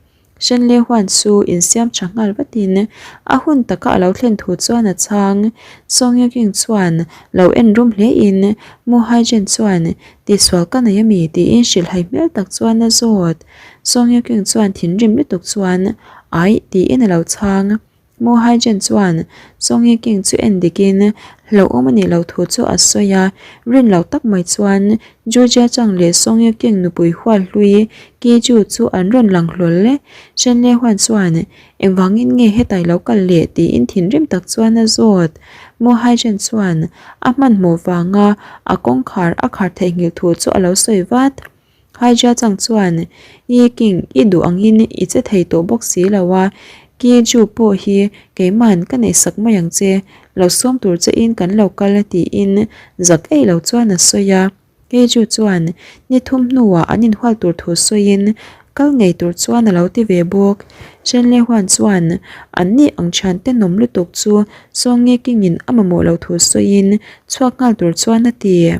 Shenlei huan chu insiam tha nghal vatin a hun taka a lo thlen thu chuan a chhang. Song Ye King chuan lo en rum hle in Mo Haijen chuan tihsual ka nei ami tiin hrilhhai hmel tak chuan a zawt. Song Ye King chuan thinrim lutuk chuan Aih tiin a lo chhang. Mo Haijen chuan Song Ye King chu en dikin hlauhawm a nih loh thu chu a sawi a, rin loh tak mai chuan Ju Jia Chang leh Song Ye King nupui hual hlui Ki Ju chu an rawn lang hlawl e. Shen Le Huan chuan engvangin nge hetai lo kal leh tiin thinrim tak chuan a zawt. Mo Haijen chuan a hmanhmawh vanga a kawngkhar a khar theihnghilh thu chu a lo sawi vat. Haijia chang chuan, Ye King, i duh angin i che thei tawh bawk si lo a, Ki Ju pawh hi keima'n ka neihsak mai ang che, lo sawm tur chein kan lo kal tiin zak eih lo chuan a sawi a. Ki Ju chuan ni thum hnuah an inhual tur thu sawiin kal ngei tur chuan a lo ti ve bawk. Chen Le Huan chuan an ni ang thian tenawm lutuk chu Song Ye King-in a mamawh lo thu sawiin chhuak nghal tur chuan a ti.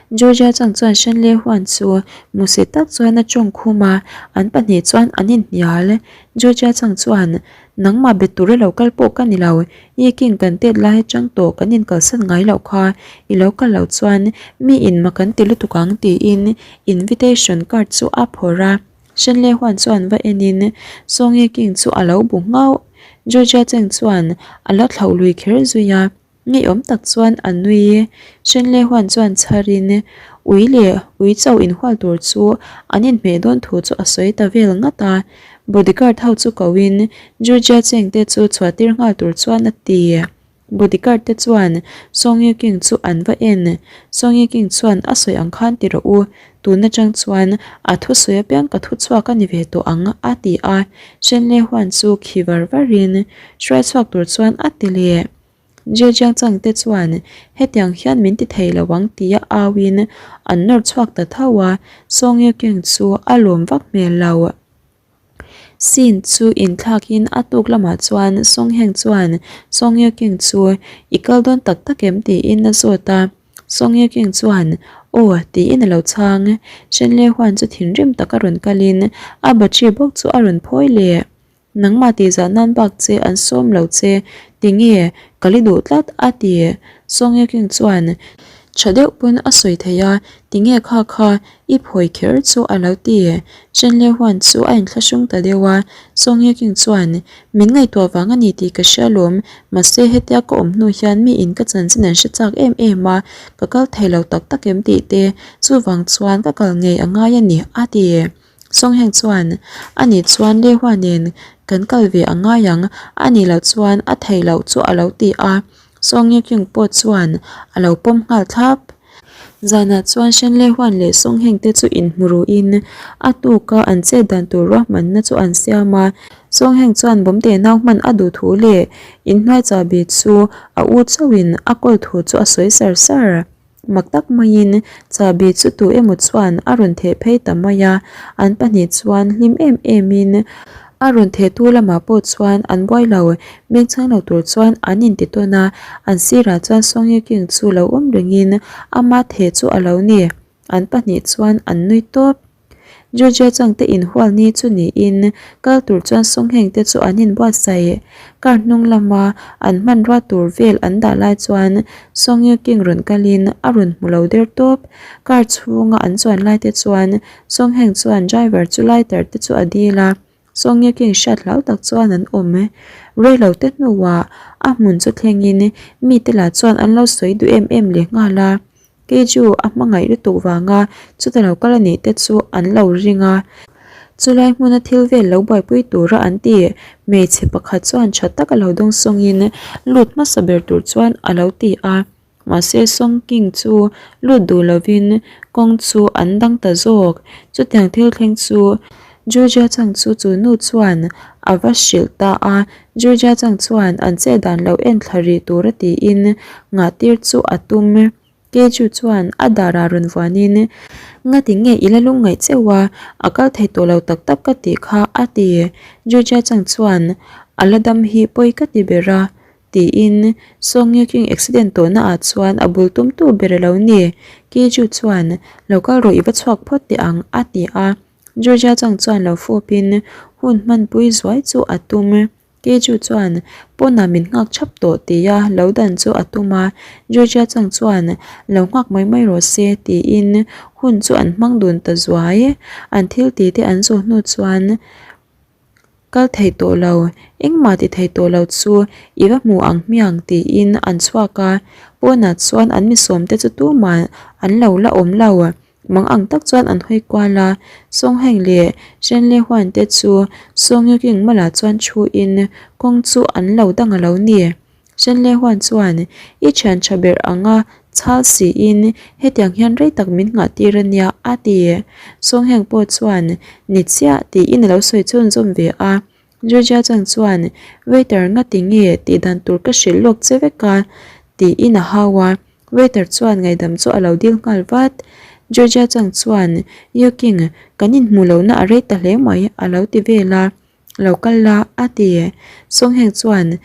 Georgia chang chuan Shenley Huan chu musi tak chuan a tawng khum a, an pahnih chuan an inhnial. Georgia chang chuan, Nangmah be tura lo kal pawh ka ni lo, i king kan tet lai atang tawh kan inkalsan ngai loh kha, i lo kal loh chuan mi in mak an ti lutuk ang tiin invitation card chu a phawrh a. Shenley Huan chuan va enin Song Ye King chu a lo bu nghauh. Georgia Cheng chuan a la thlauh lui kher zui a. Ngeiawm tak chuan a nui. Shenlei huan chuan chharin ui leh ui chauh inhual tur chu an inhmeh dawn thu chu a sawi ta vel ngat a. Bodyguard ho chu koin Georgia Cheng te chu chhuah tir nghal tur chuan a ti. Bodyguard te chuan Song Yu King chu an va en. Song Yu King chuan a sawi ang khan ti rawh u, tun atang chuan a thusawi apiang ka thuchhuak a ni ve tawh ang a ti a. Shenlei huan chu khi var varin hruai chhuak tur chuan a ti leh. Zhejiang chang te chuan hetiang hian min ti thei lo ang tia auin an nawr chhuak ta tho a, Song Ye Kyung chu a lawm vak hmel lo. Scene chu inthlakin a tuk lamah chuan Song Heng chuan Song Ye Kyung chu i kal dawn tak tak em tiin a zawt a, Song Ye Kyung chuan aw tiin a lo chhang. Shen Le Huan chu thinrim taka rawn kalin a battery bawk chu a rawn phawi leh. Nangmah tihzah nan bak che an sawm lo che, tinge ka li duh tlat a ti. Song Ye King chuan tha deuh pawn a sawi thei a, tinge kha kha i phawi kher chu a lo ti. Chen Le Huan chu a inthlahrung ta deuh a, Song Ye King chuan min ngaihtuah vang a ni tih ka hria lawm, mahse hetia ka awm hnu hian mi in ka chanchin an hre chak em em a, ka kal thei lo tak tak em tih te, chuvang chuan ka kal ngei a ngai a ni a ti. Songheng chuan, A nih chuan Lehua nen kan kal ve a ngai ang, a nih loh chuan a theih loh chu a lo ti a. Song Ye Kyung pawh chuan a lo pawm nghal thlap. Zanah chuan Shen Lehuan leh Songheng te chu inhmu ruhin a tuka an chet dan tur ruahmanna chu an siam a. Songheng chuan Bawmte nau hman a duh thu leh inhnuai chahbi chu a u chauhin a kawl thu chu a sawi sar sar. Mak tak maiin chahbi chu tu emaw chuan a rawn theh phei ta mai a, an pahnih chuan hlim em emin a rawn thehtu lamah pawh chuan an buai lo, beng chhang lo tur chuan an inti tawn a, an sirah chuan Song Ye King chu lo awm rengin ama theh chu a lo ni, an pahnih chuan an nui tawp. Georgia changte inhual ni chu niin kal tur chuan Songheng te chu an inbuatsaih. Car hnung lama an hmanrua tur vel an dah lai chuan Song Yu King rawn kalin a rawn hmu lo der tawp. Car chhunga an chuan lai te chuan Songheng chuan driver chu lighter te chu a dil a, Song Yu King hriat hlau tak chuan an awm. Reilo te hnuah a hmun chu thlengin mite lah chuan an lo sawi duh em em leh nghal a. Kei chu a hmangaih lutuk vanga chuta lo kal a nih te chu an lo ring a, chulai hmuna thil vel lo buaipui tura an ti. Hmeichhe pakhat chuan tha taka lo dawng sawngin lut hmasa ber tur chuan a lo ti a, mahse Song King chu lut duh lovin kawng chu an dang ta zawk. Chutiang thil thleng chu Georgia chang chu chu nu chuan a va hrilh ta a, Georgia chang chuan an chet dan lo en thla rih tura tiin ngahtir chu a tum. Keju chuan a darah rawn vuanin, Ngati nge i la lungngaih cheu a, a kal thei tawh lo tak tak ka tih kha a ti. Georgia chang chuan, A la dam hi pawi ka ti ber a. Tiin Song Ye King accident tawhna ah chuan a bul tumtu ber a lo ni. Ki Ju chuan, Lo kal rawh i va chhuak phawt teh ang, a ti a. Georgia chang chuan lo fawpin hun hmanpui zuai chu a tum. Ki Ju chuan, Pawnah min nghak thap tawh tia lo dan chu a tum a. Georgia chang chuan, Lo nghak mai mai rawh se, tiin hun chu an hmang dun ta zuai. An thil tih te an zawh hnu chuan, Kal thei tawh lo, engmah ti thei tawh lo chu i va hmu ang hmiang tiin an chhuak a, pawnah chuan an misawmte chu tumah an lo la awm lo. Mang ang tak chuan an hawi kual a, Songheng leh Shenle Huan te chu Songyuking malah chuan thuin kawng chu an lo dang a lo ni. Shenle Huan chuan, I thian tha ber anga chhal siin hetiang hian rei tak min nghah tir a nia, a ti. Songheng pawh chuan, Ni chiah, tiin a lo sawi chhunzawm ve a. Georgia Chang chuan, Waiter ngati nge tih dan tur ka hrilh lawk che vek a, tiin a hau a. Waiter chuan ngaihdam chu a lo dil nghal vat. Georgia Chang chuan, Yu King, kan inhmuh lohna a rei ta hle mai, a lo ti vel a. Lo kal la, a ti. Songheng chuan,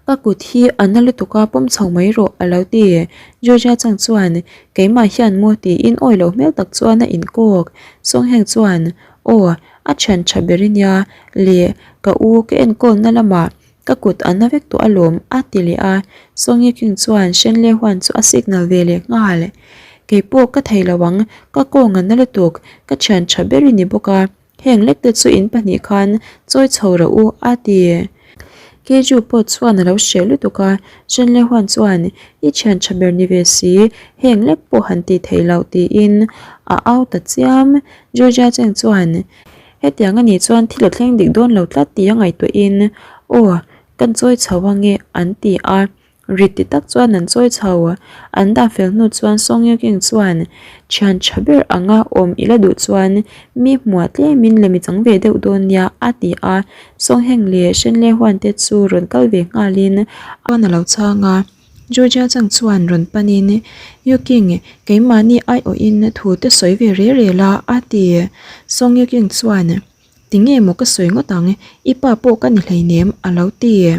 Ka kut hi a na lutuk a, pawm chho mai rawh, a lo ti. Georgia chang chuan, Keimah hian maw tiin awi loh hmel tak chuan a inkawk. Songheng chuan, Aw, a thian tha ber i nia, le ka u ka enkawlna lamah ka kut a na vek tawh alawm, a ti leh a. Songi King chuan Shenle Huan chu a signal ve leh nghal. Keipawh ka thei lo ang, ka kawng a na lutuk, ka thian tha ber i ni bawk a. Heng lek te chu in pahnih khan chawi chho rawh u, a ti. Keju pawh chuan a lo hreh lutuk a, Shenle Huan chuan, I thian tha ber ni ve si, heng lek pawh han tih theih loh tiin a au ta chiam. Georgia Cheng chuan, Hetiang a nih chuan thil a thleng dik dawn lo tlat tih a ngaihtuahin, Aw, kan chawi chho ange, an ti a. Rit ti tak chuan an chawi chho. An dah fel hnu chuan Song Ye King chuan, Thian tha ber anga awm i la duh chuan mi hmuah tlemin lem i chang ve deuh dawn nia, a ti a. Song Heng leh Shen Le Huan te chu rawn kal ve nghalin a a lo chhang a. Georgia Chang chuan rawn panin, Yu King, keimahni aiawhin thu te sawi ve re re la, a ti. Song Ye King chuan, Tinge maw ka sawi ngawt ang, i pa pawh ka ni hleinem, a lo ti.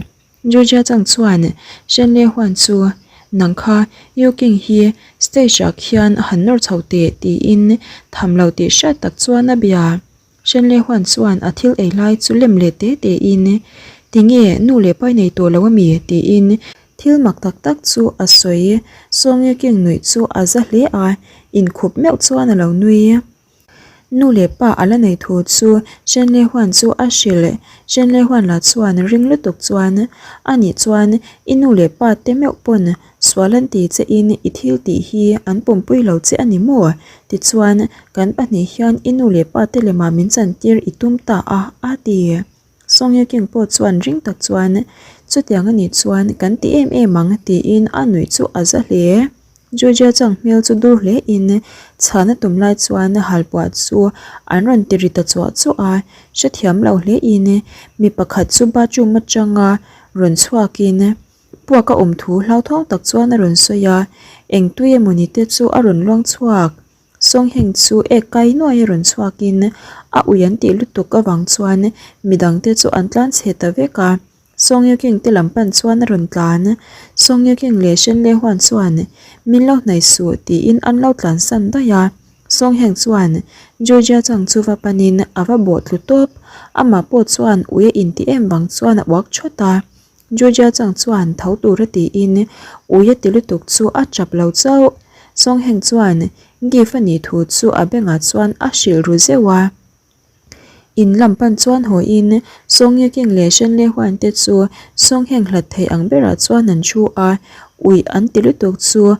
Georgia chang chuan Shen Le Huan chu, Nang kha Yu King hi stage ah khian a han nawr chho teh tiin tham lo tih hriat tak chuan a bia. Shen Le Huan chuan a thil ei lai chu lem leh te te in, Tinge nu leh pai nei tawh lo ami? tiin thil mak tak tak chu a sawi. Song Yu King nuih chu a za hle a, inkhup meuh chuan a lo nui. Nu leh pa a la nei thu chu Shen Le Huan chu a hrilh. Shen Le Huan lah chuan ring lutuk chuan, A nih chuan i nu leh pa te meuh pawn sual an ti che in i thil tih hi an pumpui lo che a ni maw? Tichuan, kan pahnih hian i nu leh pa te lemah min chantir i tum ta a, a ti. Song Ye King pawh chuan ring tak chuan, Chutiang a nih chuan kan ti em em ang tiin a nuih chu a za hle. Georgia chang hmel chu dur hle in chhan a tum lai chuan halpuah chu an rawn ti ri ta chuah chuah a, hrethiam lo hle in mi pakhat chu bathroom atanga rawn chhuak in puak a awm thu hlauthawng tak chuan a rawn sawi a, eng tui emawni te chu a rawn luang chhuak. Songheng chu ek kai nuai a rawn chhuak in a ui an tih lutuk avang chuan midang te chu an tlan chhe ta vek a. Song Ye King te lam pan chuan a rawn tlan. Song Ye King leh Shen Le Huan chuan min lo hnaih suh tiin an lo tlan san daih a. Song Heng chuan Georgia chang chu va panin a va bawh tlu tawp. Amah pawh chuan ui a inti em vang chuan a uak thawt a. Georgia chang chuan tho tura tiin ui a ti lutuk chu a tap lo chauh. Song Heng chuan gift a nih thu chu a bengah chuan a hrilh ru zeuh a. In lam pan chuan haw in Song Ye King leh Shen Le Huan te chu Song Heng hlat thei ang berah chuan an thu a, uih an ti lutuk chu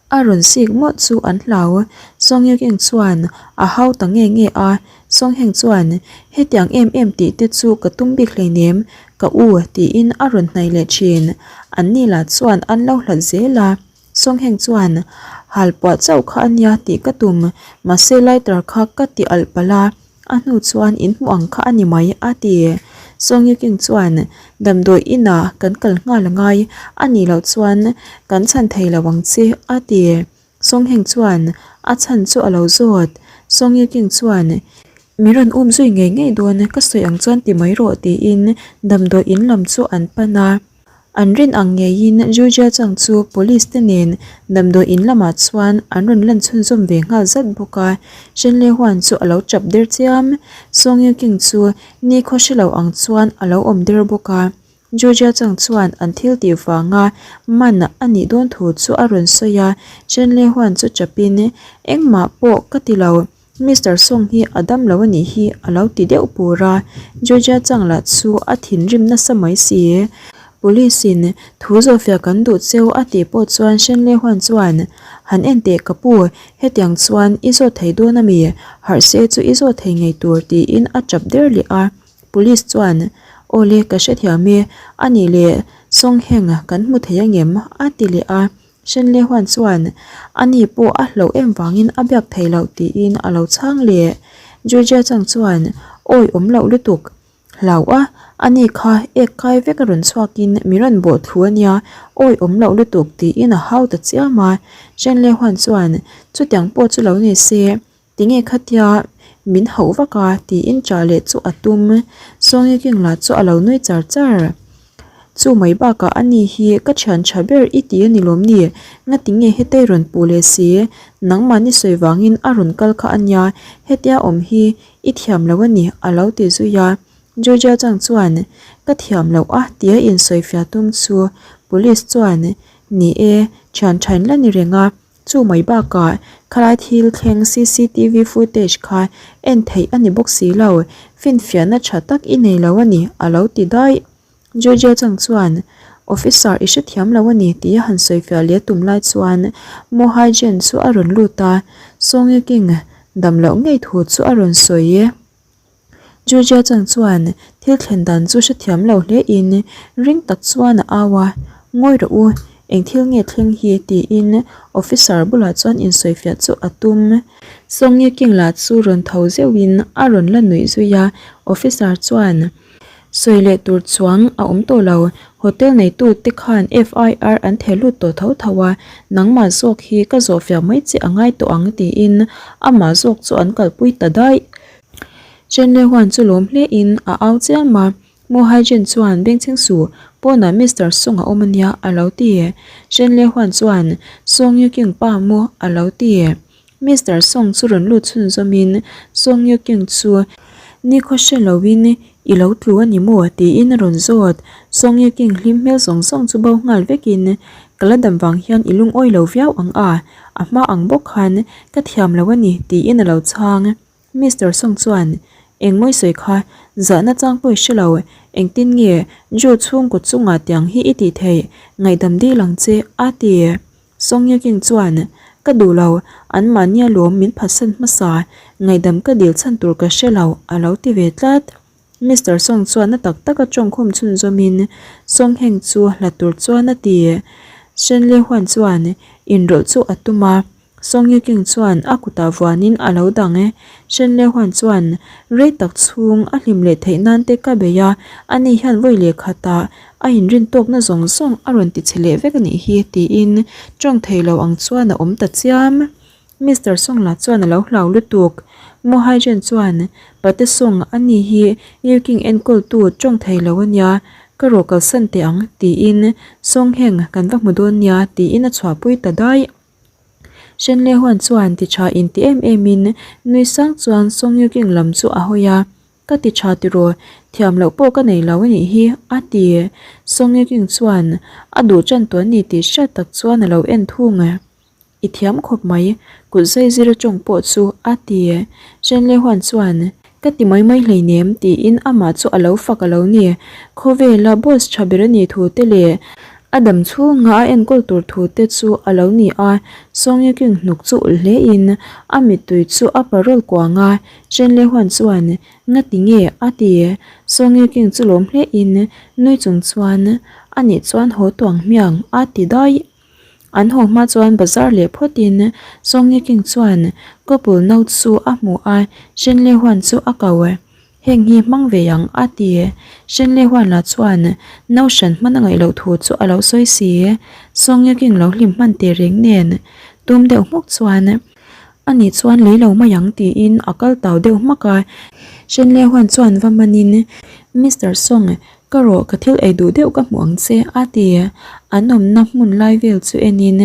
a rawn sik mawlh chu an hlau. Song Ye King chuan a hau ta nge nge a, Song Heng chuan hetiang em em tih te chu ka tum bik hleinem, ka u tiin a rawn hnaih leh thin. An ni lah chuan an lo hlat zel a. Songheng chuan, Hal puah chauh kha a nia tih ka tum, mahse lighter kha ka ti alh palh a, a hnu chuan in hmuh ang kha a ni mai, a ti. Songyuking chuan, Damdawi inah kan kal nghal a ngai, a nih loh chuan kan chhan thei lo ang che, a ti. Songheng chuan a chhan chu a lo zawt. Songyuking chuan, Mi rawn um zui ngei ngei dawn, ka sawi ang chuan ti mai rawh, tiin damdawi in lam chu an pan a. An rin ang ngeiin Juja Chang chu police te nen damdawi in lamah chuan an rawn lan chhunzawm ve nghal zat bawk a. Shen Le Huan chu a lo tap der chiam. Song Yu King chu nikhaw hre lo ang chuan a lo awm der bawk a. Juja Chang chuan an thil tih vanga man a nih dawn thu chu a rawn sawi a. Shen Le Huan chu tapin, Engmah pawh ka ti lo. Mister Song hi a dam lo a nih hi a lo ti deuh pur a, Georgia Chang lah chu a thinrim nasa mai si. Police in thu zawhfiah kan duh cheu a tih pawh chuan Shen Le Huan chuan, Han en teh ka pu, hetiang chuan i zawt thei dawn a mi? Harh se chu i zawt thei ngei tur tiin a tap der leh a. Police chuan, Awle ka hrethiam e, a nih leh Song Heng kan hmu thei angem? a ti leh a. Shenley Huan chuan, Ani pawh a hlauh em vangin a biak thei loh tiin a lo chhang leh. Georgia chang chuan, Awi awm loh lutuk. Hlau a, ani kha ek kai vek a rawn chhuakin mi rawn bawh thlu a nia, awi awm loh lutuk tiin a hau ta chiam a. Shenley Huan chuan, Chutiang pawh chu lo ni se, Tinge khatia min hauh vak a tiin ṭah leh chu a tum. Sawngi king lah chu a lo nui char char. Chu mai bakah a ni hi ka thian ṭha ber i ti a ni lawm ni? Ngatinge hetei rawn puh leh si? Nangmahni sawi vangin a rawn kal kha a nia, hetia awm hi i thiam lo a ni a lo ti zui a. Georgia chang chuan ka thiam loh a tia insawifiah tum chu police chuan ni e, thian ṭhain la ni reng a. Chu mai bakah khalai thil thleng cctv footage kha en theih a ni bawk si lo, finfiahna tha tak i nei lo a ni, a lo ti daih. Georgia chang chuan, Officer i hrethiam lo a ni tia han sawifiah leh tum lai chuan Mo Hai Jen chu a rawn lut a, Song Yu King dam loh ngei thu chu a rawn sawi. Georgia chang chuan thil thlen dan chu hrethiam lo hle in ring tak chuan a au a, Ngawi rawh u, eng thil nge thleng hi? tiin officer bulah chuan insawifiah chu a tum. Song Ye King lah chu rawn tho zeuh in a rawn la nuih zui a, officer chuan sawi leh tur chuang a awm tawh lo, hotel neitu te khan FIR an theh lut tawh tho tho a, nangmah zawk hi ka zawhfiah mai che a ngai tawh ang tiin amah zawk chu an kalpui ta daih. Chen Le Huan chu lawm hle in a au chiam a, Mo Hai Jin chuan bengchheng su pawnah Mister Song a awm ania a lo ti. Chen Le Huan chuan Song Yu King pa maw a lo ti. Mister Song chu rawn lut chhunzawm in Song Yu King chu nikhaw hre lo in i lo tlu a ni maw tiin a rawn zawt. Song Yu King hlim hmel zawng zawng chu bo nghal vek in ka la dam vang hian i lungawi lo viau ang a, a hma ang bawk khan ka thiam lo a ni tiin a lo chhang. Mister Song chuan, Eng mawi sawi kha, zahna chang pawh i hre lo, engtin nge Joe chhungkaw chungah tiang hi i tih theih, ngaihdam dil ang che, a ti. Song Ye King chuan, Ka duh lo, anmahni alawm min phatsan hmasa, ngaihdam ka dil chhan tur ka hre lo, a lo ti ve tlat. Mister Song chuan na tak taka tawngkhum chhunzawmin Song Heng chu hla tur chuan a ti. Shen Li Huan chuan inrawlh chu a tum a, Song Yu King chuan a kutah vuanin a lo dang e. Shen Li Huan chuan rei tak chhung a hlim leh theih nan te ka bei a, ani hian vawi leh khatah a inrin tawkna zawng zawng a rawn ti chhe leh vek a nih hi tiin tawng thei lo ang chuan a awm ta chiam. Mister Song lah chuan a lo hlau lutuk. Mo Hai-jen chuan, Pate Song, ani hi Yu King enkawltu tawng thei lo a nia, ka rawh kalsan teh ang, tiin Song Heng kan va hmu dawn nia, tiin a chhuahpui ta daih. Shen Le Huan chuan ti tha inti em emin nui sang chuan Song Yu King lam chu a hawi a, Ka ti tha tiraw, thiam loh pawh ka nei lo a nih hi, a ti. Song Yu King chuan a duh tan tawh a ni tih hriat tak chuan a lo en thung. I thiam khawp mai, kut zai zir atawng pawh chu a ti. Shen Le Huan chuan, Ka ti mai mai hleinem tiin amah chu a lo fak a lo ni. Khawvela boss tha ber a nih thu te leh a dam chhunga a enkawl tur thu te chu a lo ni a. Song Yu King hnuk chu ulh hle in a mittui chu a parawl kuang a. Shen Le Huan chuan, Nga ti nge? a ti. Song Yu King chu lawm hle in nui chung chuan, Anih chuan haw tuang hmiang a ti daih. An haw hma chuan bazar leh phawtin Song Ye King chuan couple no chu a hmu a, Shen Le Huan chu a ko e. Heng hi hmang ve ang a ti. Shen Le Huan lah chuan no hran hman a ngaih loh thu chu a lo sawi si. Song Ye King lo hlim hman teh reng nen tum deuh hmuk chuan ani chuan lei lo mai ang tiin a kal tau deuh hmak a. Shen Le Huan chuan va manin Mister Song. Ka rawh ka thil ei duh deuh ka hmuh ang che a ti. An awmna hmun lai vel chu enin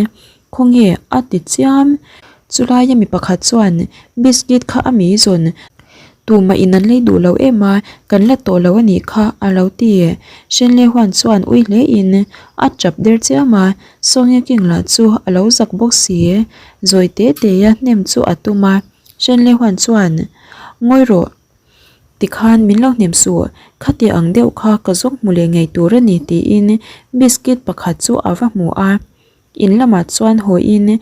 khawnge a ti chiam. Chulaia mi pakhat chuan biscuit kha a mi zawn tumah in an lei duh lo em a, kan la tawh lo a nih kha a lo ti. Shenlei huan chuan ui hle in a tap der chiam a, Sawngya King lah chu a lo zak bawk si. Zawi te te a hnem chu a tum a, Shenlei huan chuan ngawi rawh. Tikhan min lo hnem suh, khati ang deuh kha ka zawk hmu leh ngei tur a ni tiin biscuit pakhat chu a va hmu a. In lamah chuan hawiin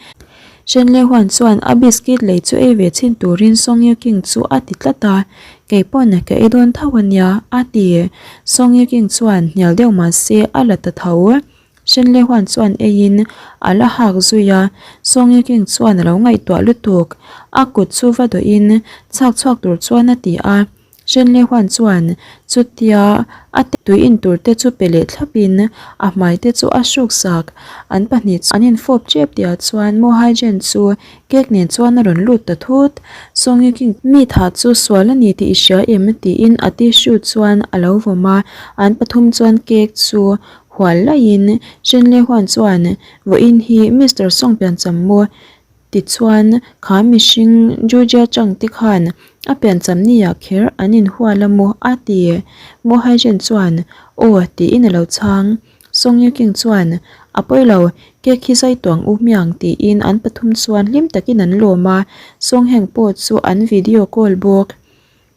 Shenlei Huan chuan a biscuit lei chu ei ve chhin turin Song Yu King chu a ti tlat a, Kei pawn ka ei dawn tho a nia a ti. Song Yu King chuan hnial deuh mah se a la ta tho. Shenlei Huan chuan eiin a la hak zui a, Song Yu King chuan a lo ngaihtuah lutuk. A kut chu va dawhin chhak chhuak tur chuan a ti a. Shenlei Huan chuan chutia a tui in tur te chu pe leh thlapin a hmai te chu a hruk sak. An pahnih chu an infawp tep tihah chuan Mo Haijen chu cake nen chuan a rawn lut ta thut. Song Yu King mi thah chu sual a ni tih i hria em? tiin a tissue chuan a lo vawm a, an pathum chuan cake chu hual laiin Shenlei Huan chuan vawiin hi Mister Song piancham maw? Tichuan, kha mihring Georgia Chang te khan a piancham ni-ah kher an inhual a maw? a ti. Mo Haizhen chuan, Aw, tiin a lo chhang. Song Yuking chuan, A pawi lo, cake hi zai tuang u hmiang, tiin an pathum chuan hlim takin an lawm a, Song Heng pawh chu an video call bawk.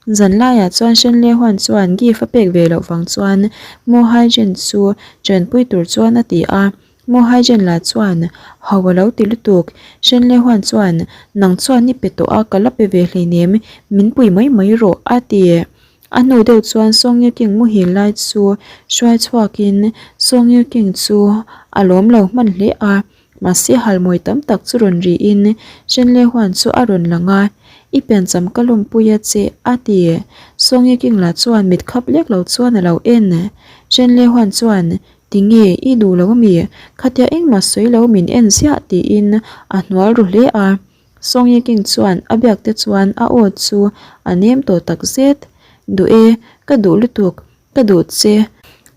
Zan laiah chuan Shenlei Huan chuan gift a pek ve loh vang chuan Mo Haizhen chu chenpui tur chuan a ti a. Mo Haizhen lah chuan, Ho a lo ti lutuk. Shenlei Huan chuan, Nang chuan i pe tawh a, ka la pe ve hleinem, min pui mai mai rawh, a ti. A hnu deuh chuan Song Yu King muhil lai chu hruai chhuakin Song Yu King chu a lawm lo hman hle a. Mahse halmawi tam tak chu rawn riin Shenlei Huan chu a rawn lang a, I piancham ka lawmpui a che, a ti. Sawngyi King lah chuan mit khap lek lo chuan a lo en. Shenlei Huan chuan, Tinge, i duh lo ami? Khatia engmah sawi lo min en ziah, tiin a hnual ru hle a. Sawngyi King chuan a biak te chuan a aw chu a nem tawh tak zet. Duh e, ka duh lutuk. Ka duh che,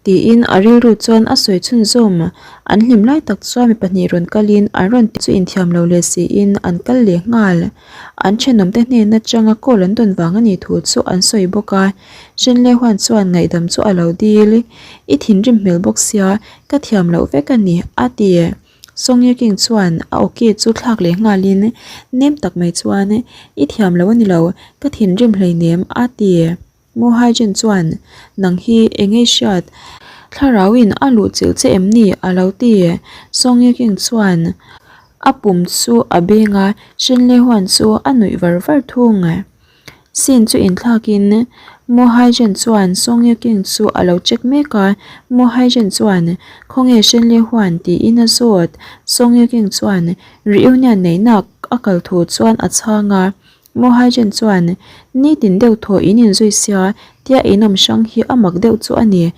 tiin a rilru chuan a sawi chhunzawm. An hlim lai tak chuan mi pahnih rawn kalin an rawn ti chu inthiam lo leh siin an kal leh nghal. An thenawmte hnen atanga call an dawn vang a nih thu chu an sawi bawk a. Shenlei huan chuan ngaihdam chu a lo dil. I thinrim hmel bawk sia, ka thiam loh vek a ni, a ti. Song Ye King chuan a awki chu thlak leh nghalin nem tak mai chuan, I thiam lo a ni lo, ka thinrim hleinem, a ti. Mo Haijin chuan, Nang hi eng ei hriat? Thlarauin a luh chilh che em ni? a lo ti. Song Ye King chuan a pum chu a beng a, Shen Lei Huan chu a nuih var var thung. Scene chu inthlakin Mo Haijin chuan Song Ye King chu a lo check mek a, Mo Haijin chuan, Khawnge Shen Lei Huan? tiin a zawt. Song Ye King chuan reunion neihna a kal thu chuan a chhang a, Mo Haijin chuan, Nitin deuh thaw in inzui sia, tia in awm hrang hi a mak deuh chu a ni,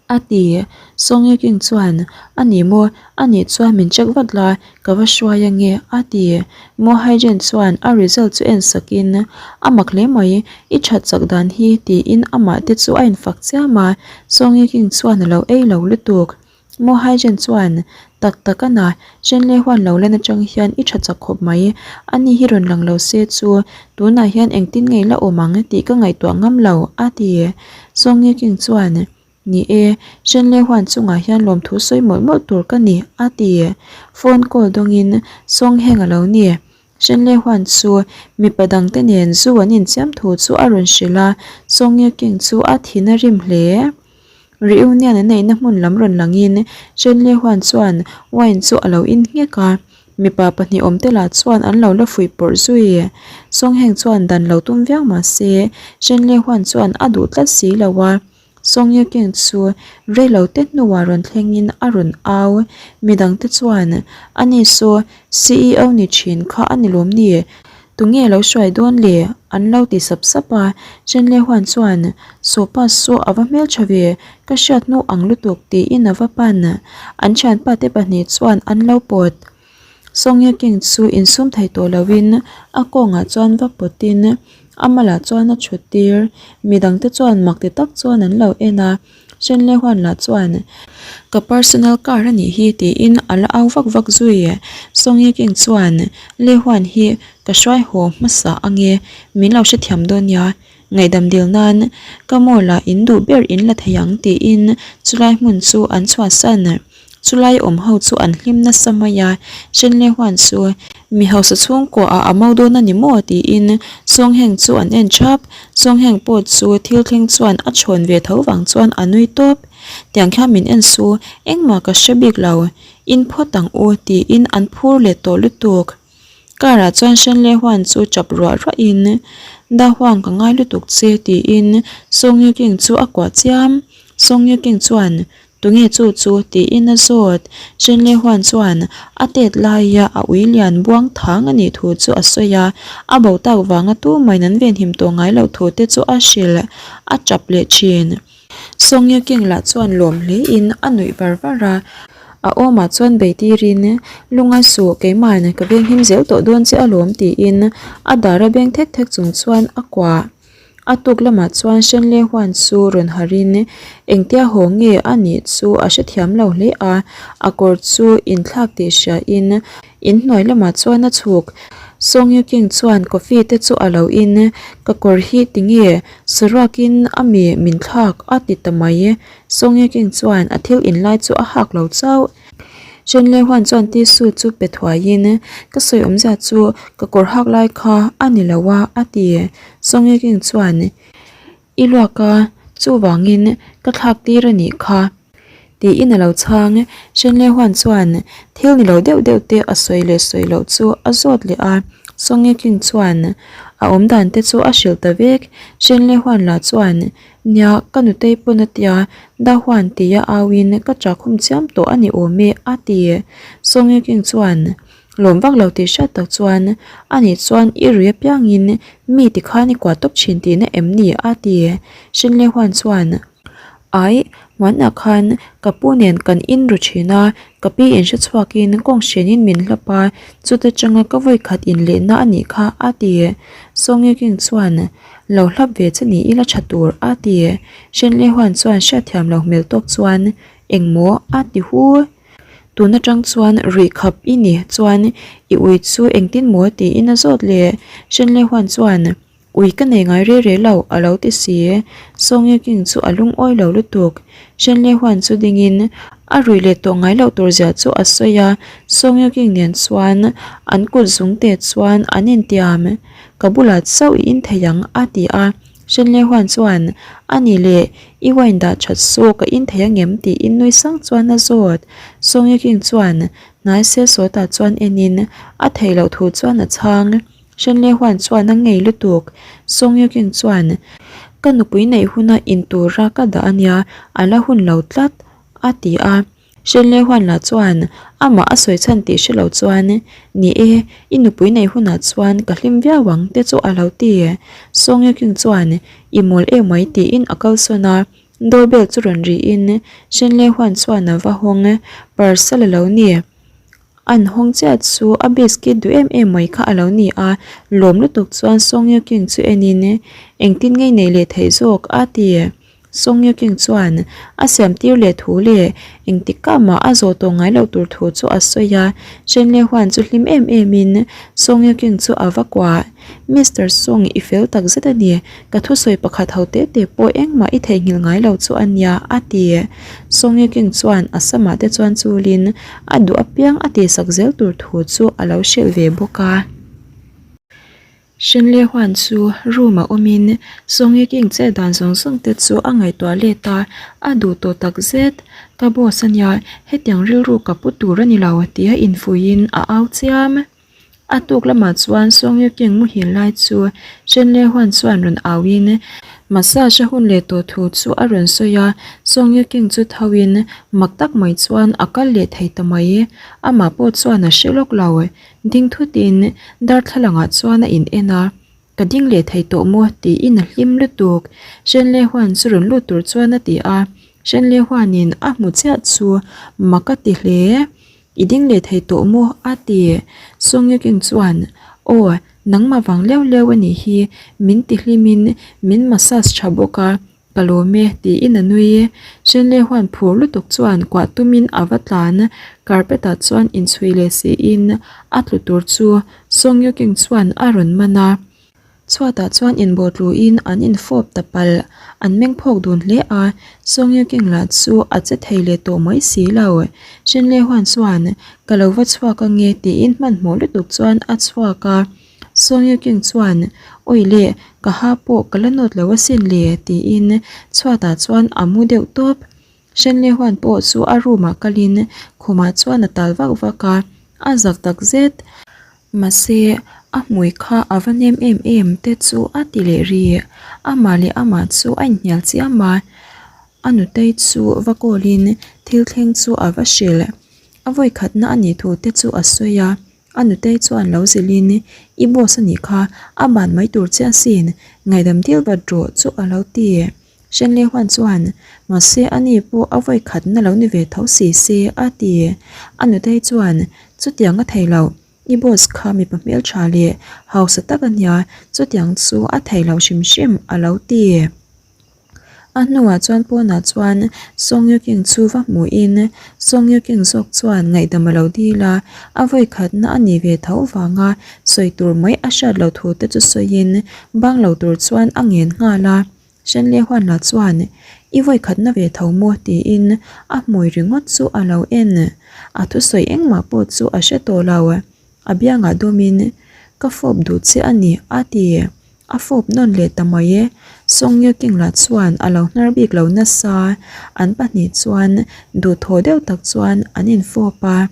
a ti. Song Ye King chuan, A ni maw, a nih chuan min check vat la, ka va hruai ange, a ti. Mo Haijin chuan a result chu en sakin, A mak hle mai, i that chak dan hi, tiin amah te chu a infak chiam a. Song Ye King chuan a lo ei lo lutuk. Mo Haijin chuan, Tak tak a na, Shenlei huan lo lan atang hian i tha chak khawp mai. Ani hi rawn lang lo se chu tunah hian engtin nge la awm ang tih ka ngaihtuah ngam lo, a ti. Song Ye King chuan, Ni e, Shenlei huan chungah hian lawmthu sawi mawlh mawlh tur ka ni, a ti. Phone call dawngin Song Heng a lo ni. Shenlei huan chu mipa dangte nen zu an inchiam thu chu a rawn hrilh a, Song Ye King chu a thin a rim hle. Reunion an neihna hmun lam rawn langin Shenlei huan chuan wine chu a lo in nghek a, mipa pahnih awm te lah chuan an lo la fuih pawrh zui. Song Heng chuan dan lo tum viau mah se Shenlei huan chuan a duh tlat si lo a. Song Ye King chu reilo te hnuah rawn thlengin a rawn au. Midangte chuan, Ani saw CEO ni thin kha a ni lawm ni? Tunge lo hruai dawn le? An lo ti sap sap a. Chen Le Huan chuan, Sawpa saw a va hmeltha ve, ka hriat hnu ang lutuk tiin a va pan. An thianpa te pahnih chuan an lo pawt. Song Ye King chu insum thei tawh loin a kawngah chuan va pawtin a malah chuan a thut tir. Midangte chuan mak ti tak chuan an lo en a. Shenle Huan lah chuan, Ka personal car a nih hi tiin a la au vak vak zui. Song Ye King chuan, Le Huan hi ka hruai haw hmasa ange, min lo hrethiam dawn nia. Ngaihdam dil nan ka mall ah in duh ber in la thei ang tiin chulai hmun chu an chhuahsan. Chulai awm ho chu an hlim nasa mai a, Shenle Huan chu mi hausa chhungkua ah a mo dawn a ni maw tiin Songheng chu an en thap. Songheng pawh chu thil thleng chuan a chhawn ve tho vang chuan a nui tawp. Tiang khian min en su, engmah ka hre bik lo, in phawt ang u tiin an phur leh tawh lutuk. Car ah chuan Shenle Huan chu chap ruah ruah in, Da Huang ka ngai lutuk che tiin Song Yu King chu a kuah chiam. Song Yu King chuan Tunge chu chu tiin a zawt. Shenle Huan chuan a tet laia a ui lian buang thang a nih thu chu a sawi a, a bo tak vanga tumahin an venhim tawh ngai loh thu te chu a hrilh a tap leh thin. Song Ye King lah chuan lawm hlein a nuih var var a, a awmah chuan bei tirin, Lungai suh, keimahin ka venghim zel tawh dawn che alawm tiin a dar a beng thek thek chung chuan a kuah. A tuk lamah chuan Shen Le Huan chu rawn harhin engtia haw nge a nih chu a hrethiam lo hle a, a kawr chu inthlak tih hriain inhnuai lamah chuan a chhuk. Song Ye King chuan coffee te chu a lo in, Ka kawr hi tinge Saruakin a mi min thlak a ti ta mai. Song Ye King chuan a thil in lai chu a hak lo chauh. Chen Le Huan chuan tissue chu pe thuaiin, Ka sawi awmzia chu ka kawr hak lai kha a ni lo a, a ti. Song Ye King chuan, I luak a, chuvangin ka thlak tir a nih kha. Tiin a lo chhang. Shenle Huan chuan thil ni lo deuh deuh te a sawi leh sawi loh chu a zawt leh a. Song Ye King chuan a awm dan te chu a hrilh ta vek. Shenle Huan lah chuan, Nia, ka nutei pawn a tia, Da Huan tia auin ka chakhum chiam tawh a ni awm e, a ti. Song Ye King chuan lawm vak lo tih hriat tak chuan, Ani chuan i rui apiangin mi tikhan i kuah tawp thin tihna em ni? a ti. Shenle Huan chuan. Aih, hmanah khan ka pu nen kan in ru thin a, ka pi in hre chhuakin kawng hrenin min hlap a, chuta tanga ka vawi khat in lehna a nih kha a ti. Sawngye King chuan, Lo hlap ve che ni ila tha tur a ti. Shenlei Huan chuan hriatthiam lo hmel tawk chuan, Engmaw? a ti hu. Tun atang chuan ruih khap i ni chuan i ui chu engtin maw tiin a zawt leh. Shenlei Huan chuan, Ui ka nei ngai re re lo, a lo ti si. Song Ye King chu a lungawi lo lutuk. Shen Le Huan chu dingin a ruih leh tawh ngai loh tur zia chu a sawi a, Song Ye King nen chuan an kut zung te chuan an intiam. Ka bulah chauh i in thei ang, a ti a. Shen Le Huan chuan, A nih leh, i wine dah that chu ka in thei angem? tiin nui sang chuan a zawt. Song Ye King chuan hnai se sawtah chuan enin a theih loh thu chuan a chhang. Shenle Huan chuan a ngei lutuk. Song Ye King chuan, Ka nupui neih huna in tura ka dah a nia, a la hun lo tlat, a ti a. Shenle Huan lah chuan amah a sawi chhan tih hre lo chuan, Ni e, i nupui neih hunah chuan ka hlim viau ang te chu a lo ti. Song Ye King chuan, I mawl emai tiin a kalsawn a. Doorbell chu rawn riin Shenle Huan chuan a va hawng, Parcel a lo ni. An hawng chiah chu a biscuit duh em em mai kha a lo ni a, lawm lutuk chuan Song Ye King chu enin engtin ngei nei leh theih zawk a ti. Song Ye King chuan a siam tir leh thu leh engtik kah mah a zawh tawh ngai loh tur thu chu a sawi a, Shen Le Huan chu hlim em em in Song Ye King chu a va kuah. Mister Song i fel tak zet a ni, ka thusawi pakhat ho te te pawh engmah i theihnghilh ngai lo chu a nia, a ti. Song Ye King chuan a samah te chuan chulin a duh apiang a tihsak zel tur thu chu a lo hrilh ve bawk a. Shen Le Huan chu room a awmin Song Ye King che dan zawng zawng te chu a ngaihtuah let a, a duh tawh tak zet. Ka boss a nia, hetiang rilru ka pu tur a ni lo tia infuiin a au chiam. A tuk lamah chuan Song Ye King muhil lai chu Shen Le Huan chuan rawn auin massage a hun leh tawh thu chu a rawn sawi a, Song Ye King chu thoin mak tak mai chuan a kal leh thei ta mai. Amah pawh chuan a hre lawk lo. Ding thutin darthlalangah chuan a in en a. Ka ding leh thei tawh maw? tiin a hlim lutuk. Shen Le Huan chu rawn lut tur chuan a ti a, Shen Le Huanin a hmu chiah chu mak a ti hle. I ding leh thei tawh maw? a ti. Song Ye King chuan, Aw, nangmah vang leu leu a nih hi, min ti hlimin min massage tha bawk a. Ka lawm e, tiin a nui. Shenlei huan phur lutuk chuan kuah tumin a va tlan. Carpet ah chuan inchhui leh siin a tlu tur chu Song Yuking chuan a rawn man a. Chhuatah chuan inbawhtluin an infawp ta palh. An meng phawk dun hle a, Song Yuking lah chu a che thei leh tawh mai si lo. Shenlei huan chuan, Ka lo va chhuak ange, tiin hmanhmawh lutuk chuan a chhuak a. Song Yuking chuan, Awi le, ka ha pawh ka la nawt lo asin le, tiin chhuatah chuan a mu deuh tawp. Shenlei huan pawh chu a room ah kalin khumah chuan a tal vak vak a, a zak tak zet. Mahse, a hmui kha a va nem em em te chu a ti leh ri. Amah leh amah chu a inhnial chiam a, a nutei chu va call in thil thleng chu a va hrilh. A vawikhatna a nih thu te chu a sawi a, a nutei chuan lo zilhin I boss a nih kha, a ban mai tur che asin, ngaihdam dil vat rawh chu a lo ti. Shenlei huan chuan, Mahse ani pawh a vawikhatna lo ni ve tho si se, a ti. A nutei chuan, Chutiang a thei lo, i boss kha mipa hmeltha leh hausa tak a nia, chutiang chu a thei lo hrim hrim, a lo ti. A hnuah chuan pawnah chuan Song Yuking chu va hmuhin Song Yuking zawk chuan ngaihdam a lo dil a, a vawikhatna a nih ve tho vanga sawi tur mai a hriat loh thu te chu sawiin bang lo tur chuan a ngen nghal a. Shenlei huan lah chuan, I vawikhatna ve tho maw? tiin a hmui ringawt chu a lo en. A thusawi engmah pawh chu a hre tawh lo. A biangah dawmin, Ka fawp duh che a ni, a ti. A fawp nawn leh ta mai e. Song Yuking lah chuan a lo hnar bik lo nasa. An pahnih chuan duhthawh deuh tak chuan an infawp a.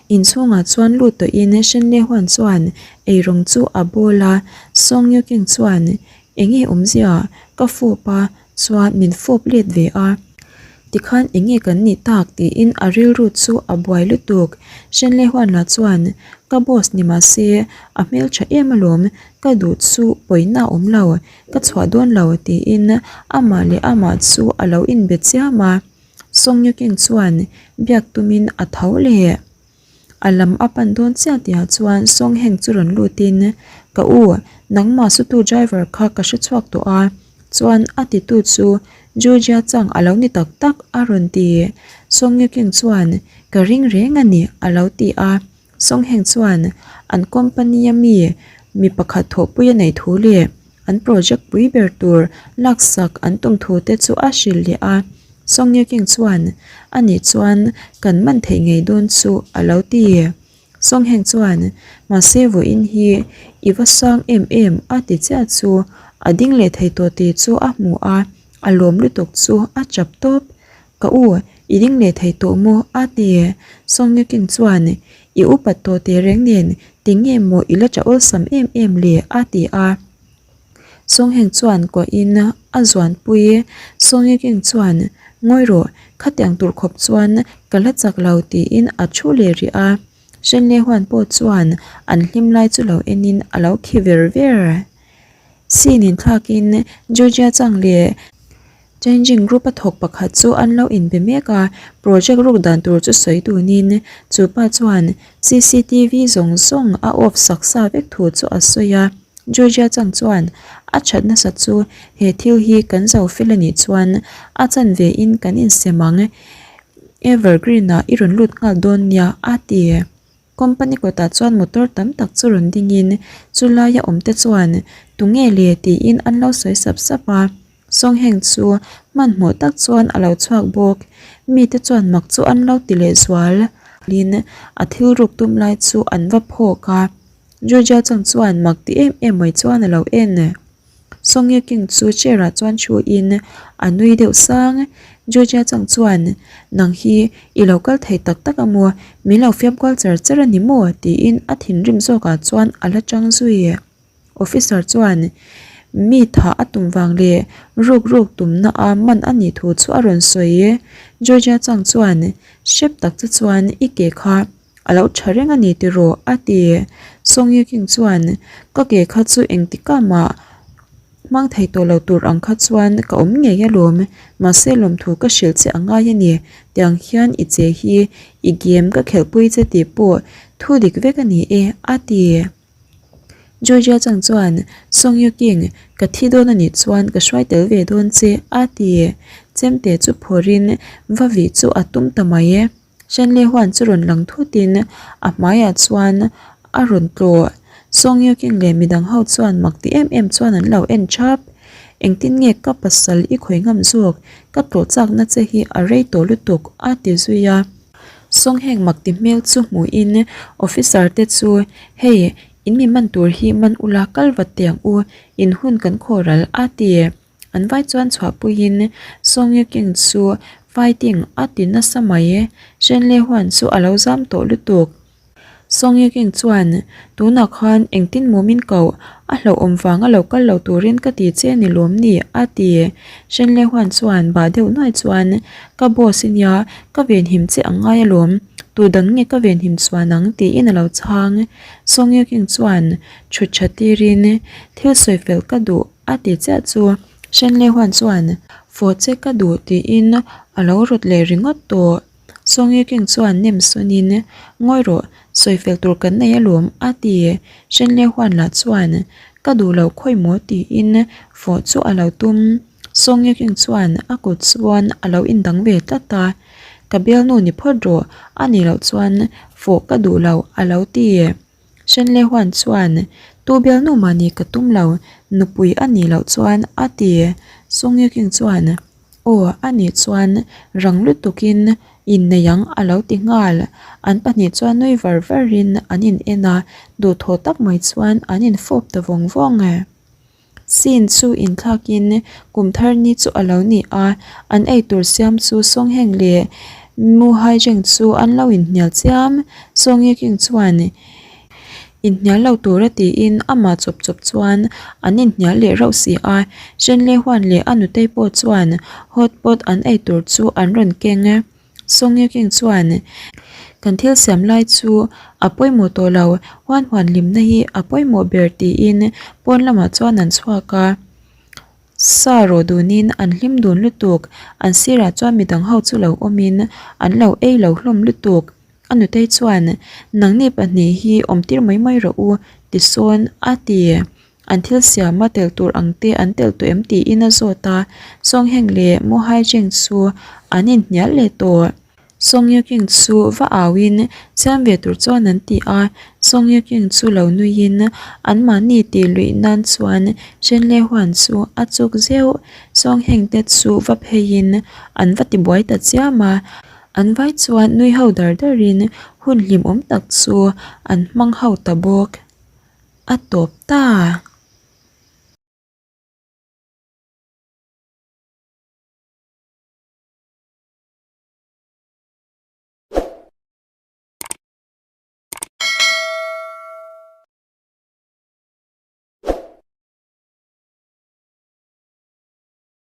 Inchhungah chuan lut tawhin Shenlei huan chuan eirawng chu a bawl a, Song Yuking chuan Enge awmzia ka fawp a chuan min fawp let ve a, tikhan enge kan nih tak tiin a rilru chu a buai lutuk. Shenlei huan lah chuan ka boss ni mahse a hmeltha em alawm, ka duh chu pawina a awm lo, ka chhuah dawn lo tiin amah leh amah chu a lo inbe chiam a. Song Yuking chuan biak tumin a tho leh. A lam a pan dawn chiah tihah chuan Song Heng chu rawn lutin, Ka u, nangmah sutu driver kha ka hre chhuak tawh a, chuan a titu chu Ju Jia Chang a lo ni tak tak a rawn ti. Song Yuking chuan, Ka ring reng a ni a lo ti a. Song Heng chuan an company a mi mi pakhat thawhpui a neih thu leh an project pui ber tur laksak an tum thu te chu a hrilh leh a. Song Ye King chuan ani chuan kan man theih ngei dawn chu a lo ti. Song Heng chuan mahse vawiin hi i va sang em em a ti chiah chu a ding leh thei tawh tih chu a hmu a, a lawm lutuk chu a chap tawp. Ka u, i ding leh thei tawh maw? a ti. Song Yuking chuan, I upat tawh teh reng nen, tinge maw i la tah awlsam em em le? a ti a. Song Heng chuan kuahin a zuanpui. Song Yuking chuan, Ngawi rawh, khatiang tur khawp chuan ka la chak lo tiin a thu leh rih a. Shenlei huan pawh chuan an hlim lai chu lo enin a lo khi ver ver. Scene inthlakin Georgia Chang leh Changing group a thawk pakhat chu an lo inbe mek a, project ruk dan tur chu sawi tunin chu pa chuan cctv zawng zawng a off sak sa vek thu chu a sawi a. Georgia chang chuan a that nasa chu he thil hi kan zo fel a nih chuan a chanve in kan insem ang Evergreen ah i rawn lut nghal dawn nia a ti. Company kawtah chuan motor tam tak chu rawn dingin chu laia awmte chuan tunge le tiin an lo sawi sap sap a. Sawngheng chu hmanhmawh tak chuan a lo chhuak bawk. Mite chuan mak chu an lo ti leh zual. In a thil ruk tum lai chu an va phawk a. Georgia chang chuan mak ti em em mai chuan a lo en. Sawngye King chu chair ah chuan thu in a nui deuh sang. Georgia chang chuan nang hi i lo kal thei tak tak a maw? Min lo fiam kual char char a ni maw? Tiin a thinrim zawkah chuan a la tang zui. Officer chuan mi thah a tum vang leh ruk ruk tumna a man a nih thu chu a rawn sawi. Georgia chang chuan hrep tak che chuan i ke kha a lo tha reng a ni tiraw a ti. Song Ye King chuan ka ke kha chu engtikah mah hmang thei tawh lo tur ang kha chuan ka awm ngei alawm mahse lawmthu ka hrilh che a ngai a ni tiang hian i che hi i game ka khelhpui che tih pawh thu dik vek a ni e a ti. Georgia chang chuan, Song Yu King, ka thi dawn a nih chuan ka hruai tel ve dawn che, a ti. Chemte chu phawrhin va vih chu a tum ta mai e. Shenlei huan chu rawn lang thutin a hmaiah chuan a rawn tlawh. Song Yu King leh midang ho chuan mak ti em em chuan an lo en thap. Engtin nge ka pasal i khawi ngam zawk, ka tlawh chakna che hi a rei tawh lutuk, a ti zui a. Song heng mak ti hmel chu hmuhin officer te chu, Hei, in mi man tur hi man ula kal vat teh ang u, in hun kan khawral, a ti. An vai chuan chhuahpuiin Song Yu King chu fighting a ti nasa mai. Shen Lei Huan chu a lo zam tawh lutuk. Song Yu King chuan, Tunah khan engtin maw min koh? A hlauhawm vanga lo kal lo turin ka ti che ni lawm ni? a ti. Shen Lei Huan chuan bah deuh nuai chuan, Ka boss i nia, ka venhim che ang ngai alawm. Tu dang nge ka venhim chuan ang? tiin a lo chhang. Song Yu King chuan thut tha tirin, Thil sawi fel ka duh. A ti chiah chu Shenley huan chuan fawh che ka duh tiin a lo rawt leh ringawt tawh. Song Ye King chuan nem sawnin Ngawi rawh, sawi fel tur kan nei alawm a ti. Shenley huan lah chuan Ka duh loh khawi maw tiin fawh chu a lo tum. Song Ye King chuan a kut chuan a lo indang ve tlat a, Ka bialnu ni phawt rawh, a nih loh chuan fawh ka duh loh a lo ti. Shenlei Huan chuan, Tu bialnu mahni ka tum lo, nupui a nih loh chuan a ti. Song Ye King chuan, Aw, a nih chuan rang lutukin innei ang a lo ti nghal. An pahnih chuan nui var varin an in en a, duhthawh tak mai chuan an infawp ta vawng vawng e. Scene chu inthlakin kum thar ni chu a lo ni a, an eitur siam chu Songheng leh Mu Haijeng chu an lo inhnial chiam. Song Yeking chuan inhnial lo tura tiin amah chawp chawp chuan an inhnial leh rauh si a. Shen Lei Huan leh a nutei pawh chuan hot pot an eitur chu an rawn keng. Song Ye King chuan, Kan thil siam lai chu a pawimawh tawh lo, huan huan hlimna hi a pawimawh ber tiin pawn lamah chuan an chhuak a. Sa rawh dunin an hlim dun lutuk, an sirah chuan midang ho chu lo awmin an lo ei lo hlawm lutuk. A nutei chuan, Nangni pahnih hi awmtir mai mai rawh u, tisawn a ti. An thil siama tel tur ang te an tel tawh em tiin a zawt a, Song Heng leh Mo Hai Jeng chu an inhnial leh tawh. Song Ye King chu va auin siam ve tur chuan an ti a, Song Ye King chu lo nuiin anmahni tih luih nan chuan Shen Le Huan chu a chuk zeuh. Song Heng te chu va pheiin an va tibuai ta chiam a, an vai chuan nui ho dar darin hun hlimawm tak chu an hmang ho ta bawk. A tawp ta.